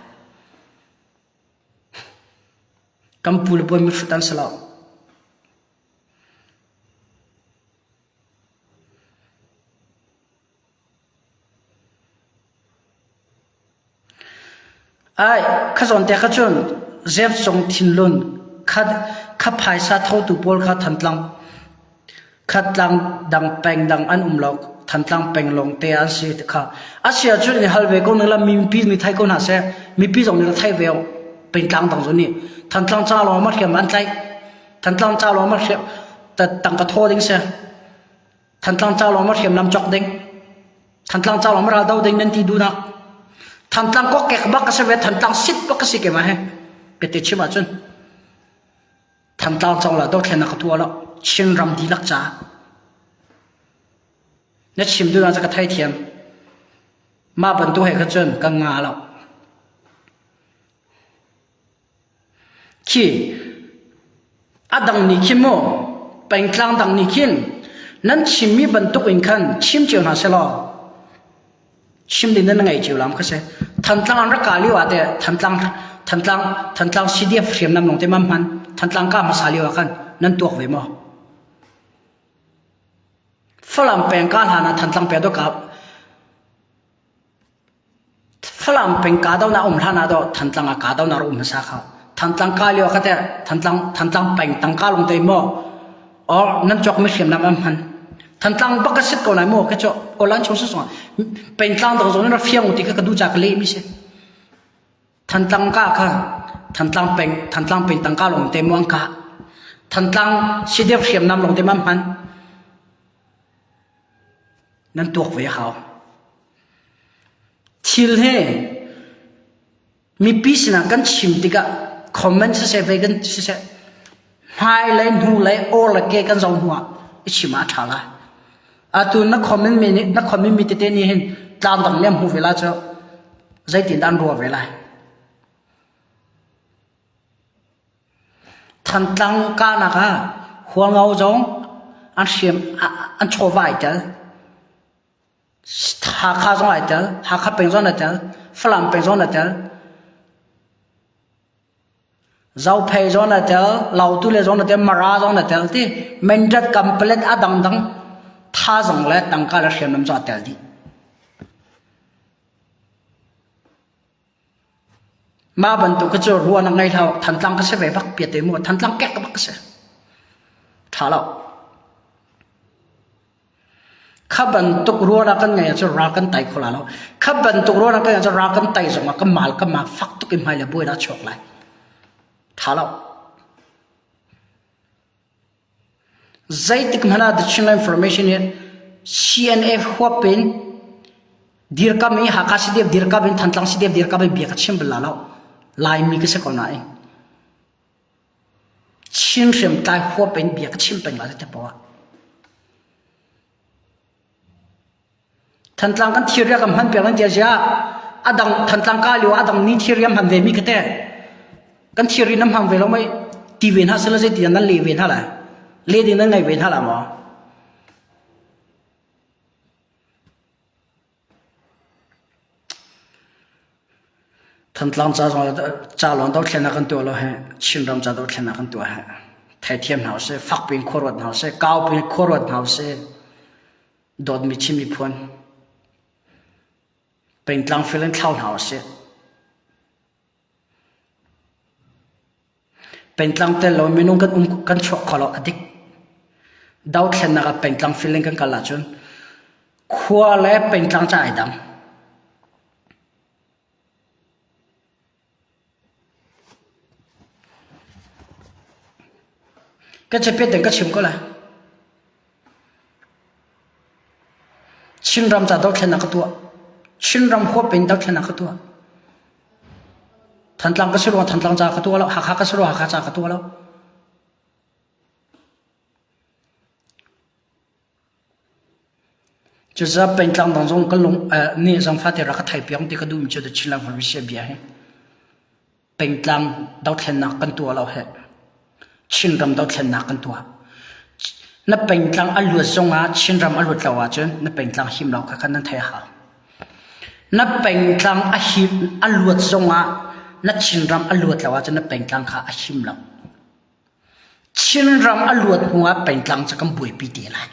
Kan pu le puai mihrut an si lo. Ai, kha zawn te kha cun Zep cung thinlun kha kha phaisa thotu pawl kha Thantlang khatlang dang peng dang an um lo Thantlang peng lawng te an si ti kha a si ahcun i hal ve ko ning la mipi nih thei ko hna seh mipi zong nih thei ve pengtlang dang zong nih Thantlang ca lawng ma hriam an tlaih Thantlang ca lawng ma hriam tangka thaw ding si Thantlang ca lawng ma hriamnam cawk ding Thantlang ca lawng ma ral do ding nan ti duhnak Thantlang kokek bak ka si ve Thantlang sit bak ka si ke ma he pete chim ahcun Thantlang cong la dothlennak ka tuah lo Chin ram dihlak ca na chim duhnak ca ka theithiam mah bantuk he kha cun ka nga lo Khi a dang nih khin maw pengtlang dang nih khin nan chimmi bantuk in khan chim cio hna sehlaw chim ding nan ngei cio lam kha si. Thantlang an rak kah lio ah teh Thantlang Thantlang Thantlang CDF hriamnam lawng te mam hman Thantlang kah hmasa lio ah khan nan tuak ve maw? Falam peng kah hlan ah Thantlang peng do kah Falam peng kahdohnak um hlan ah dawh Thantlang ah kahdohnak rak um hmasa kha. Thantlang kah lio ah ka teh Thantlang Thantlang peng tangka lawng te maw or nan cawkmi hriamnam an hman. Thantlang bak ka sit ko lai maw ka cawk online chung sasong pengtlang dang zong in rak fiang ti kha ka duh ca ka leh mi si. Thantlang ka kha Thantlang peng Thantlang peng tangka lawng te maw an kah. Thantlang CDF hriamnam lawng te ma hman. Nan tuak ve hau. Thil hi mipi sinah kan chim tikah comment siseh vei kan siseh hmailei hnulei aw le ke kan zoh hnu ah i chim ah a ṭha lai. Atu na comment mi nih na comment mi tete nih hin tlang dang nih an hmuh ve lai cu zeitindah an ruah ve lai. Thantlang kahnak ah Hualngo zong an hriam an chawva ai tel. Hakha zong ai tel, Hakha peng zong ai tel, Falam peng zong ai tel, Zophei zong ai tel, Lautu le zong ai tel, Mara zong ai tel ti Mindat Kampalet a dangdang tha zong le tangka le hriamnam zong a tel dih. Mah bantuk khi cu ruah na ngei hlah Thantlang ka si ve bak piate mu Thantlang kek bak ka si. Tha lo. Kha bantuk ruahnak kan ngeih ahcun ral kan tai kho lai lo. Kha bantuk ruahnak kan ngeih ahcun ral kan tai zongah kan mal kan ma fak tuk in hmai le buai dah chuak lai. Tha lo. Zeitik hmanh ah The Chinland Information hi CNF huap in dirkam i Hakha CDF dirkam in Thantlang CDF dirkam in bia ka chim bal la lo. Laimi ka si ko nain. Chin hriamtlai huap in bia ka chim peng lai te poah. Thantlang kan thirria kan hman piak nan tia zia adang Thantlang ka lio adang ni thirria hman ve mi kate kan thirri nam hmang ve lo mai. ti ve hna sela zei ti nan le ve hna lai? Le ding nan ngai ve hna la maw? Thantlang ca zong ca lawng dothlennak kan tuah lo hi Chinram ca dothlennak kan tuah hi theithiam hna usih, fakpi in khuaruat hna usih, kaupi in khuaruat hna usih. Dawtmi Chin miphun pengtlang fil in thlau hna usih. Pengtlang tel lo minung kan um kan chuak kho lo a dik. Dothlennak ah pengtlang fil in kan kal ahcun khua le pengtlang ca ai dang. Ka capiat ding ka chim ko lai. Chinram ca dothlennak ka tuah. Chinram huap in dothlennak ka tuah. Thantlang ka si ruang Thantlang ca ka tuah lo. Hakha ka si ruang Hakha ca ka tuah lo. Cucaah pengtlang dang zong ka lung nih zong fate rak ka thei piak ti ka duhmi cu The Chinland Policy bia hi pengtlang dothlennak kan tuah lo he Chinram dothlennak kan tuah. Na pengtlang a luat zongah Chinram a luat lo ahcun na pengtlang him lo kha khan nan thei a hau. Na pengtlang a him a luat zongah na Chinram a luat lo ahcun na pengtlang kha a him lo. Chinram a luat hnuah pengtlang cu kan buaipi te lai.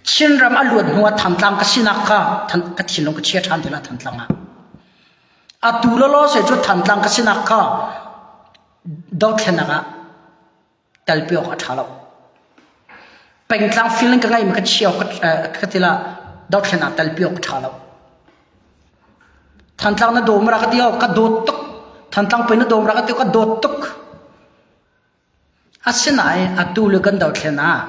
Chinram a luat hnuah Thantlang ka sinak kha ka thinlung ka chia ṭhan te lai Thantlang ah. Atu lawlaw se cu Thantlang ka sinak kha dothlennak ah telpi awk a ṭha lo. Pengtlang feeling ka ngeimi ka chia awk ka ti la dothlennak telpi awk a ṭha lo. Thantlang na dawm ra ka ti ka dawt tuk. Thantlang pei na dawm ra ka ti ka dawt tuk. Asinain atu le kan dothlen ah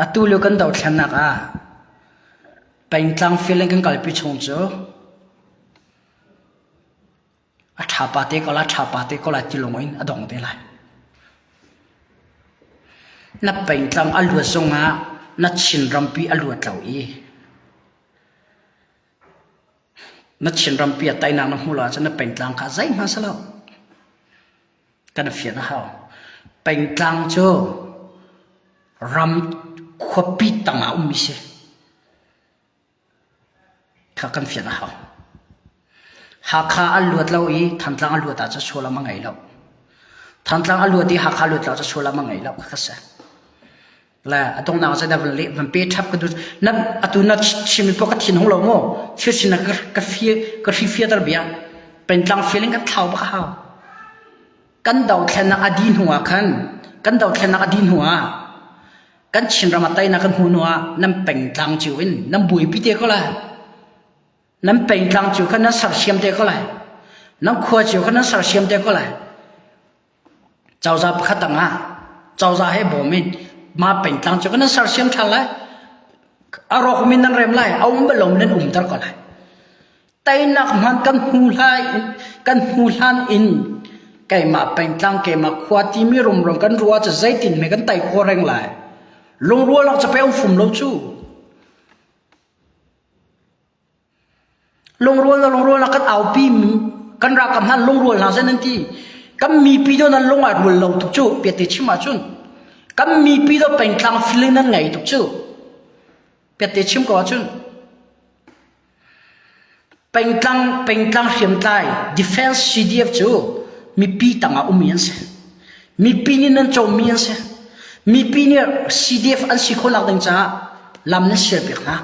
atu le kan dothlennak ah pengtlang feeling kan kalpi chung cu A ṭha pa te ko lai, ṭha pa te ko lai ti lung in a dong te lai. Na pengtlang a luat zongah na Chinrampi a luat lo i na Chinrampi a teinak na hmuh lo ahcun na pengtlang kha zeihmanh si lo. Kan fian a hau. Pengtlang cu ram khuapi tangah ummi si. Kha kan fian a hau. Hakha an luat lo i Thantlang a luat ahcun sullam a ngei lo. Thantlang a luat i Hakha luat lo ahcun sullam a ngei lo kha si. Le a donghnak ah na van leh van pe ṭhap ka duh. Na atu na chimmi poh ka thin hung lo maw? Thil sin ka ka fi ka hri fiater bia. Pengtlang feeling kan thlau bak a hau. Kan dothlennak a dih hnu ah khan kan dothlennak a dih hnu ah kan Chinram ah teinak kan hmuh hnu ah nan pengtlang cio in nan buaipi te ko lai. Nan pengtlang cio kha nan sersiam te ko lai. Nan khua cio kha nan sersiam te ko lai. Cozah pakhat tang ah cozah he bawm in ma pengtlang cio kha nan sersiam ṭhan lai. A rawk min nan rem lai, a um bal lo nan umter ko lai. Teinak hmanh kan hmu lai kan hmu hlan in keimah pengtlang keimah khua timi rumro kan ruah cu zeitin hme kan tei khawh reng lai. Lungrual awk cape um fum lo cu. Lungrual na lungrual na kan aupi kan ralkap hna lungrual hna seh nan ti. Kan mipi do nan lung ah rual lo tuk cu piate chim ahcun. Kan mipi do pengtlang feeling nan ngei tuk cu. Piate chim ko ahcun. Pengtlang pengtlang hriamtlai Defense CDF cu mipi tangah ummi an si. Mipi nih nan cawmmi an si. Mipi nih CDF an si khawhnak ding caah lam nan sialpiak hna.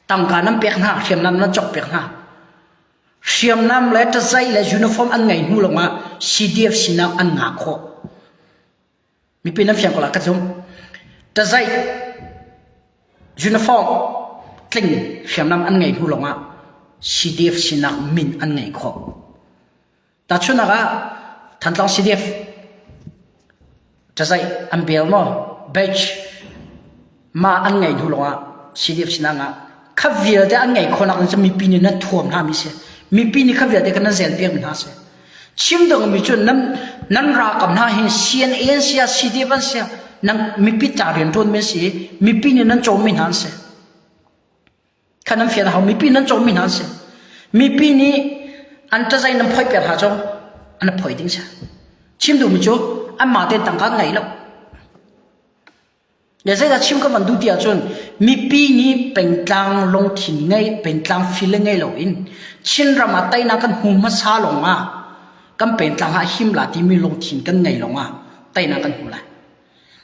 Tangka nan pek hna, hriamnam nan cawkpiak hna. Hriamnam le ṭazai le uniform an ngei hnu lawngah CDF sinak an ngah khawh. Mipi nan fiang ko la ka zumh. Tazaih uniform tling hriamnam an ngei hnu lawngah CDF sinak min an ngei khawh. Tahchunhnak ah Thantlang CDF tazaih an bel maw badge ma an ngei hnu lawngah CDF sinak ah kha vialte an ngei khawhnak ding cu mipi nih nan thuam hna mi si. Mipi nih kha vialte kha nan zel piak mi hna si. Chim dingmi cu nan nan ralkap hna hi CNA an si ah CDF an si ah nan mipi ca rianṭuanmi an si i mipi nih nan cawmmi hna an si. Kha nan fian a hau mipi nan cawmmi hna an si. Mipi nih an ṭazai nan phoih piak hna cu. An phoi ding si. Chim duhmi cu anmah tein tangka an ngei lo. Le zeidah chim ka van duh ti ahcun mipi nih pengtlang lungthin ngei pengtlang feel ngei loin Chinram ah teinak kan hmu hmasa lawng ah kan pengtlang ah him la timi lungthin kan ngei lawng ah teinak kan hmu lai.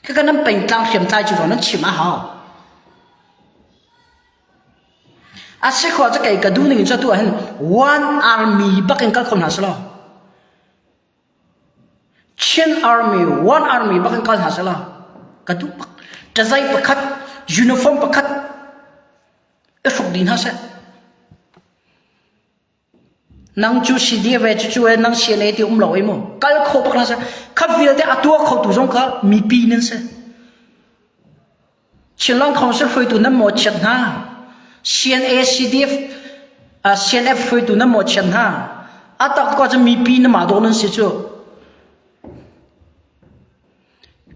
Khaka nan pengtlang hriamtlai cu nan chim a hau. A si khawh cu kei ka duh ning cu atu ah hin one army bak in kal kho hna selaw Chin army one army bak in kal hna selaw ka duh bak. Ṭazai pakhat uniform pakhat i hruk dih hna seh. Nang cu CDF ve cucu e nang CNA ti um lo ei mu. Kal kho bak hna seh. Kha vialte a tuah kho tu zong kha mipi nan si. Chinland Council hruaitu nan mawhchiat hna. CNA, CDF, uh, CNF hruaitu nan mawhchiat hna. A tak ko cu mipi na mah dawh nan si cu.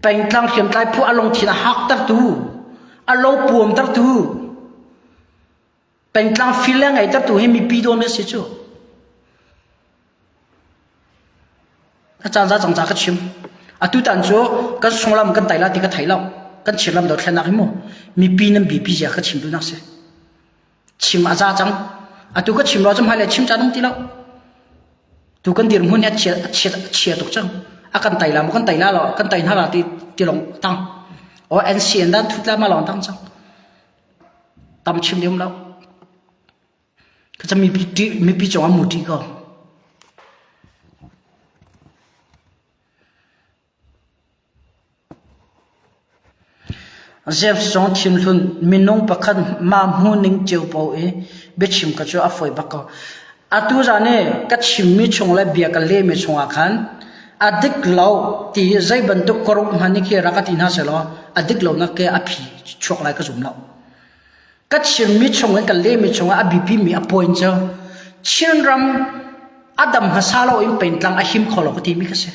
Pengtlang hriamtlai phu a lungthin a haktertu, a lo puamtertu, pengtlang fil le ngeitertu hi mipi dawh nan si cu. A caan za cang ca ka chim. Atutan cu kan sunglam kan tai la ti ka thei lo. Kan Chinram dothlennak hi mu mipi nan bipi zia ka chim duhnak si. Chim a za cang. Atu ka chim lo cu hmailei chim caan um ti lo. Tu kan dirhmun hi a chia a chia a chia tuk cang. A kan tai la maw kan tai la lo kan tai hna la ti ti lawng tang. O NCN dan thut la ma lawng tang cang. Tam chim ding um lo. Ka mipi mipi cungah mu ṭih ko. James zong thinhlun minung pakhat mah hmuhning cio paoh i biachim kha cu a fawi bak ko. Atu zan i ka chimmi chung le bia ka lehmi chungah khan a dik lo ti zei bantuk ka ruh hmanh khi rak ka ti hna sehlaw a dik lonak ke a phi chuak lai ka zum lo. Ka chimmi chung in ka lehmi chungah a biapimi a point cu Chinram a dam hmasa lo in pengtlang a him kho lo ka timi kha si.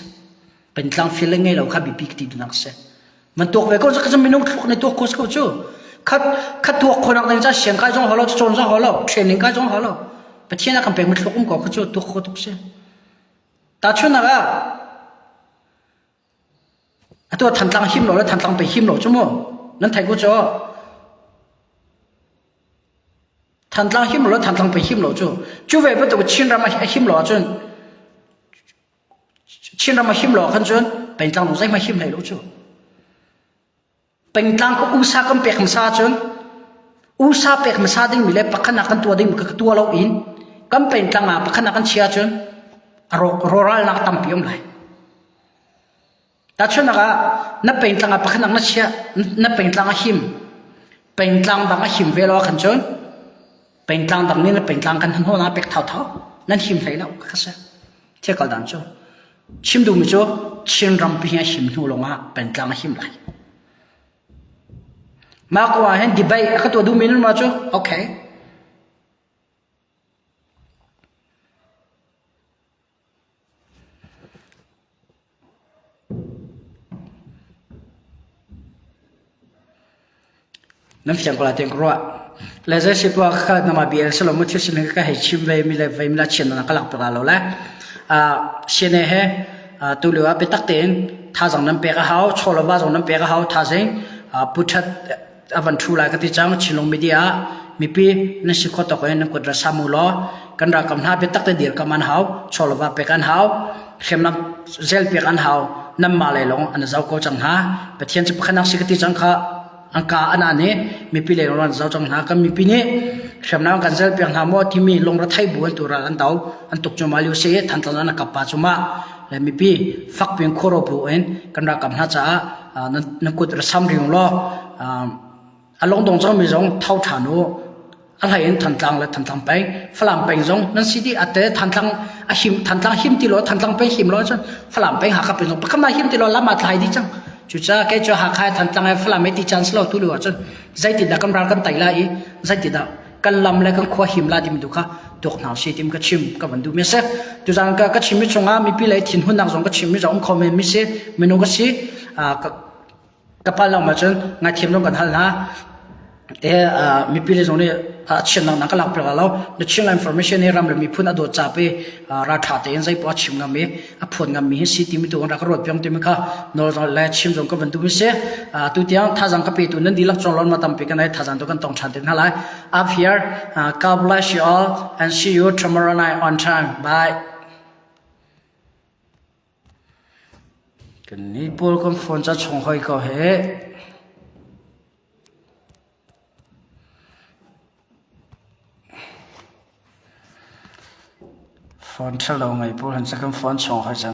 Pengtlang feeling ngei lo kha biapi ka ti duhnak si. Man tuak ve ko cu ka minung thluak ne tuak ko ko cu. Khat khat tuak khonak ding ca siang kai zong hau lo cawn zong hau lo training kai zong hau lo. Pathian a kan pek mi thluak um ko kha cu tuak kho tuk si. Tahchunhnak ah Atu ah Thantlang him lo le Thantlang pe him lo cu mu. Nan theih ko cu. Thantlang him lo le Thantlang pe him lo cu. Cu ve bantuk Chinram a him lo ahcun Chinram a him lo ahkhan cun pengtlang zong zeihmanh him hlei lo cu. Pengtlang ka usa kan pek hmasa ahcun usa pek hmasa dingmi le pakhatnak kan tuah dingmi ka tuah lo in kan pengtlang ah pakhatnak kan chia ahcun a rawk rawralnak tampi um lai. Tahchunhnak ah na pengtlang ah pakhatnak na chiah na pengtlang a him pengtlang dang a him ve lo ahkhan cun pengtlang dang nih na pengtlang kan hnawn ah pek thauthau nan him hlei lo kha si. Thil kal dan cu chim duhmi cu Chin rampi hi a him hnu lawngah pengtlang a him lai. Mah ko ah hin debate a ka tuah duhmi nan ma cu okay. Nan fiang ko lai tiang ka ruah. Le zei si tuah kha nama bia si lo mu thil sining ka hei chim ve mi le ve mi la chian na ka lak pek la lo le. CNA he tu lio ah biatak tein thazang nan pek a hau, chaw le va zong nan pek a hau, thazing pu that a van thu lai ka ti cang Chinlung media ah mipi nan si kho tawk in nan kut ra sam u law kan ralkap hna biatak te dirkam an hau chawlava pek an hau hriamnam zel pek an hau nan mah lei lawng an zo ko cang hna Pathian cu pakhat nak si ka ti cang kha an ka an an i mipi lei lawng an zo cang hna kan mipi nih hriamnam kan zel piak hna maw timi lungre thei bu an tu ral an do an tuk cu ma liu si Thantlang an kap pa cu ma le mipi fak pin khoro bu in kan ralkap hna caah na kut ra sam ring law a lungdong cangmi zong tho ṭhan u a hlei in Thantlang le Thantlang peng Falam peng zong nan si dih ate Thantlang a him Thantlang him ti lo Thantlang peng him lo cun Falam peng Hakha peng zong pakhat ma him ti lo lam a thlai dih cang cucaah kei cu Hakha Thantlang he Falam he ti caan si lo tu lio ahcun zeitindah kan ral kan tei lai i zeitindah kan lam le kan khua him la timi tu kha tuak hna si tim ka chim ka van duh mi si tuzan ka ka chim mi chungah mipi lei thinhunnak zong ka chim mi zong um kho men mi si minung ka si ka pal lo ma cun ngaithiam zong kan hal hna te mipi le zong nih. A chiatnak na ka lak piak lo. Na Chin information hi ram le miphun a dawt ca pe ralṭha tein zei poah chim ngam i a phuan ngam mi hi si timi tu rak ruat piang timi kha nawl le chim zong ka van duh mi si. Tu tiang thazang ka petu nan dihlak cung lon ma tampi kan ai thazang tu kan tong ṭhan te hna lai. Up here, uh, God bless you all and see you tomorrow night on time. Bye. Kan ni pawl kan phone ca chung hoi ko he. Phone ṭhalo ngei pawl han ca kan phone chung hoi cang.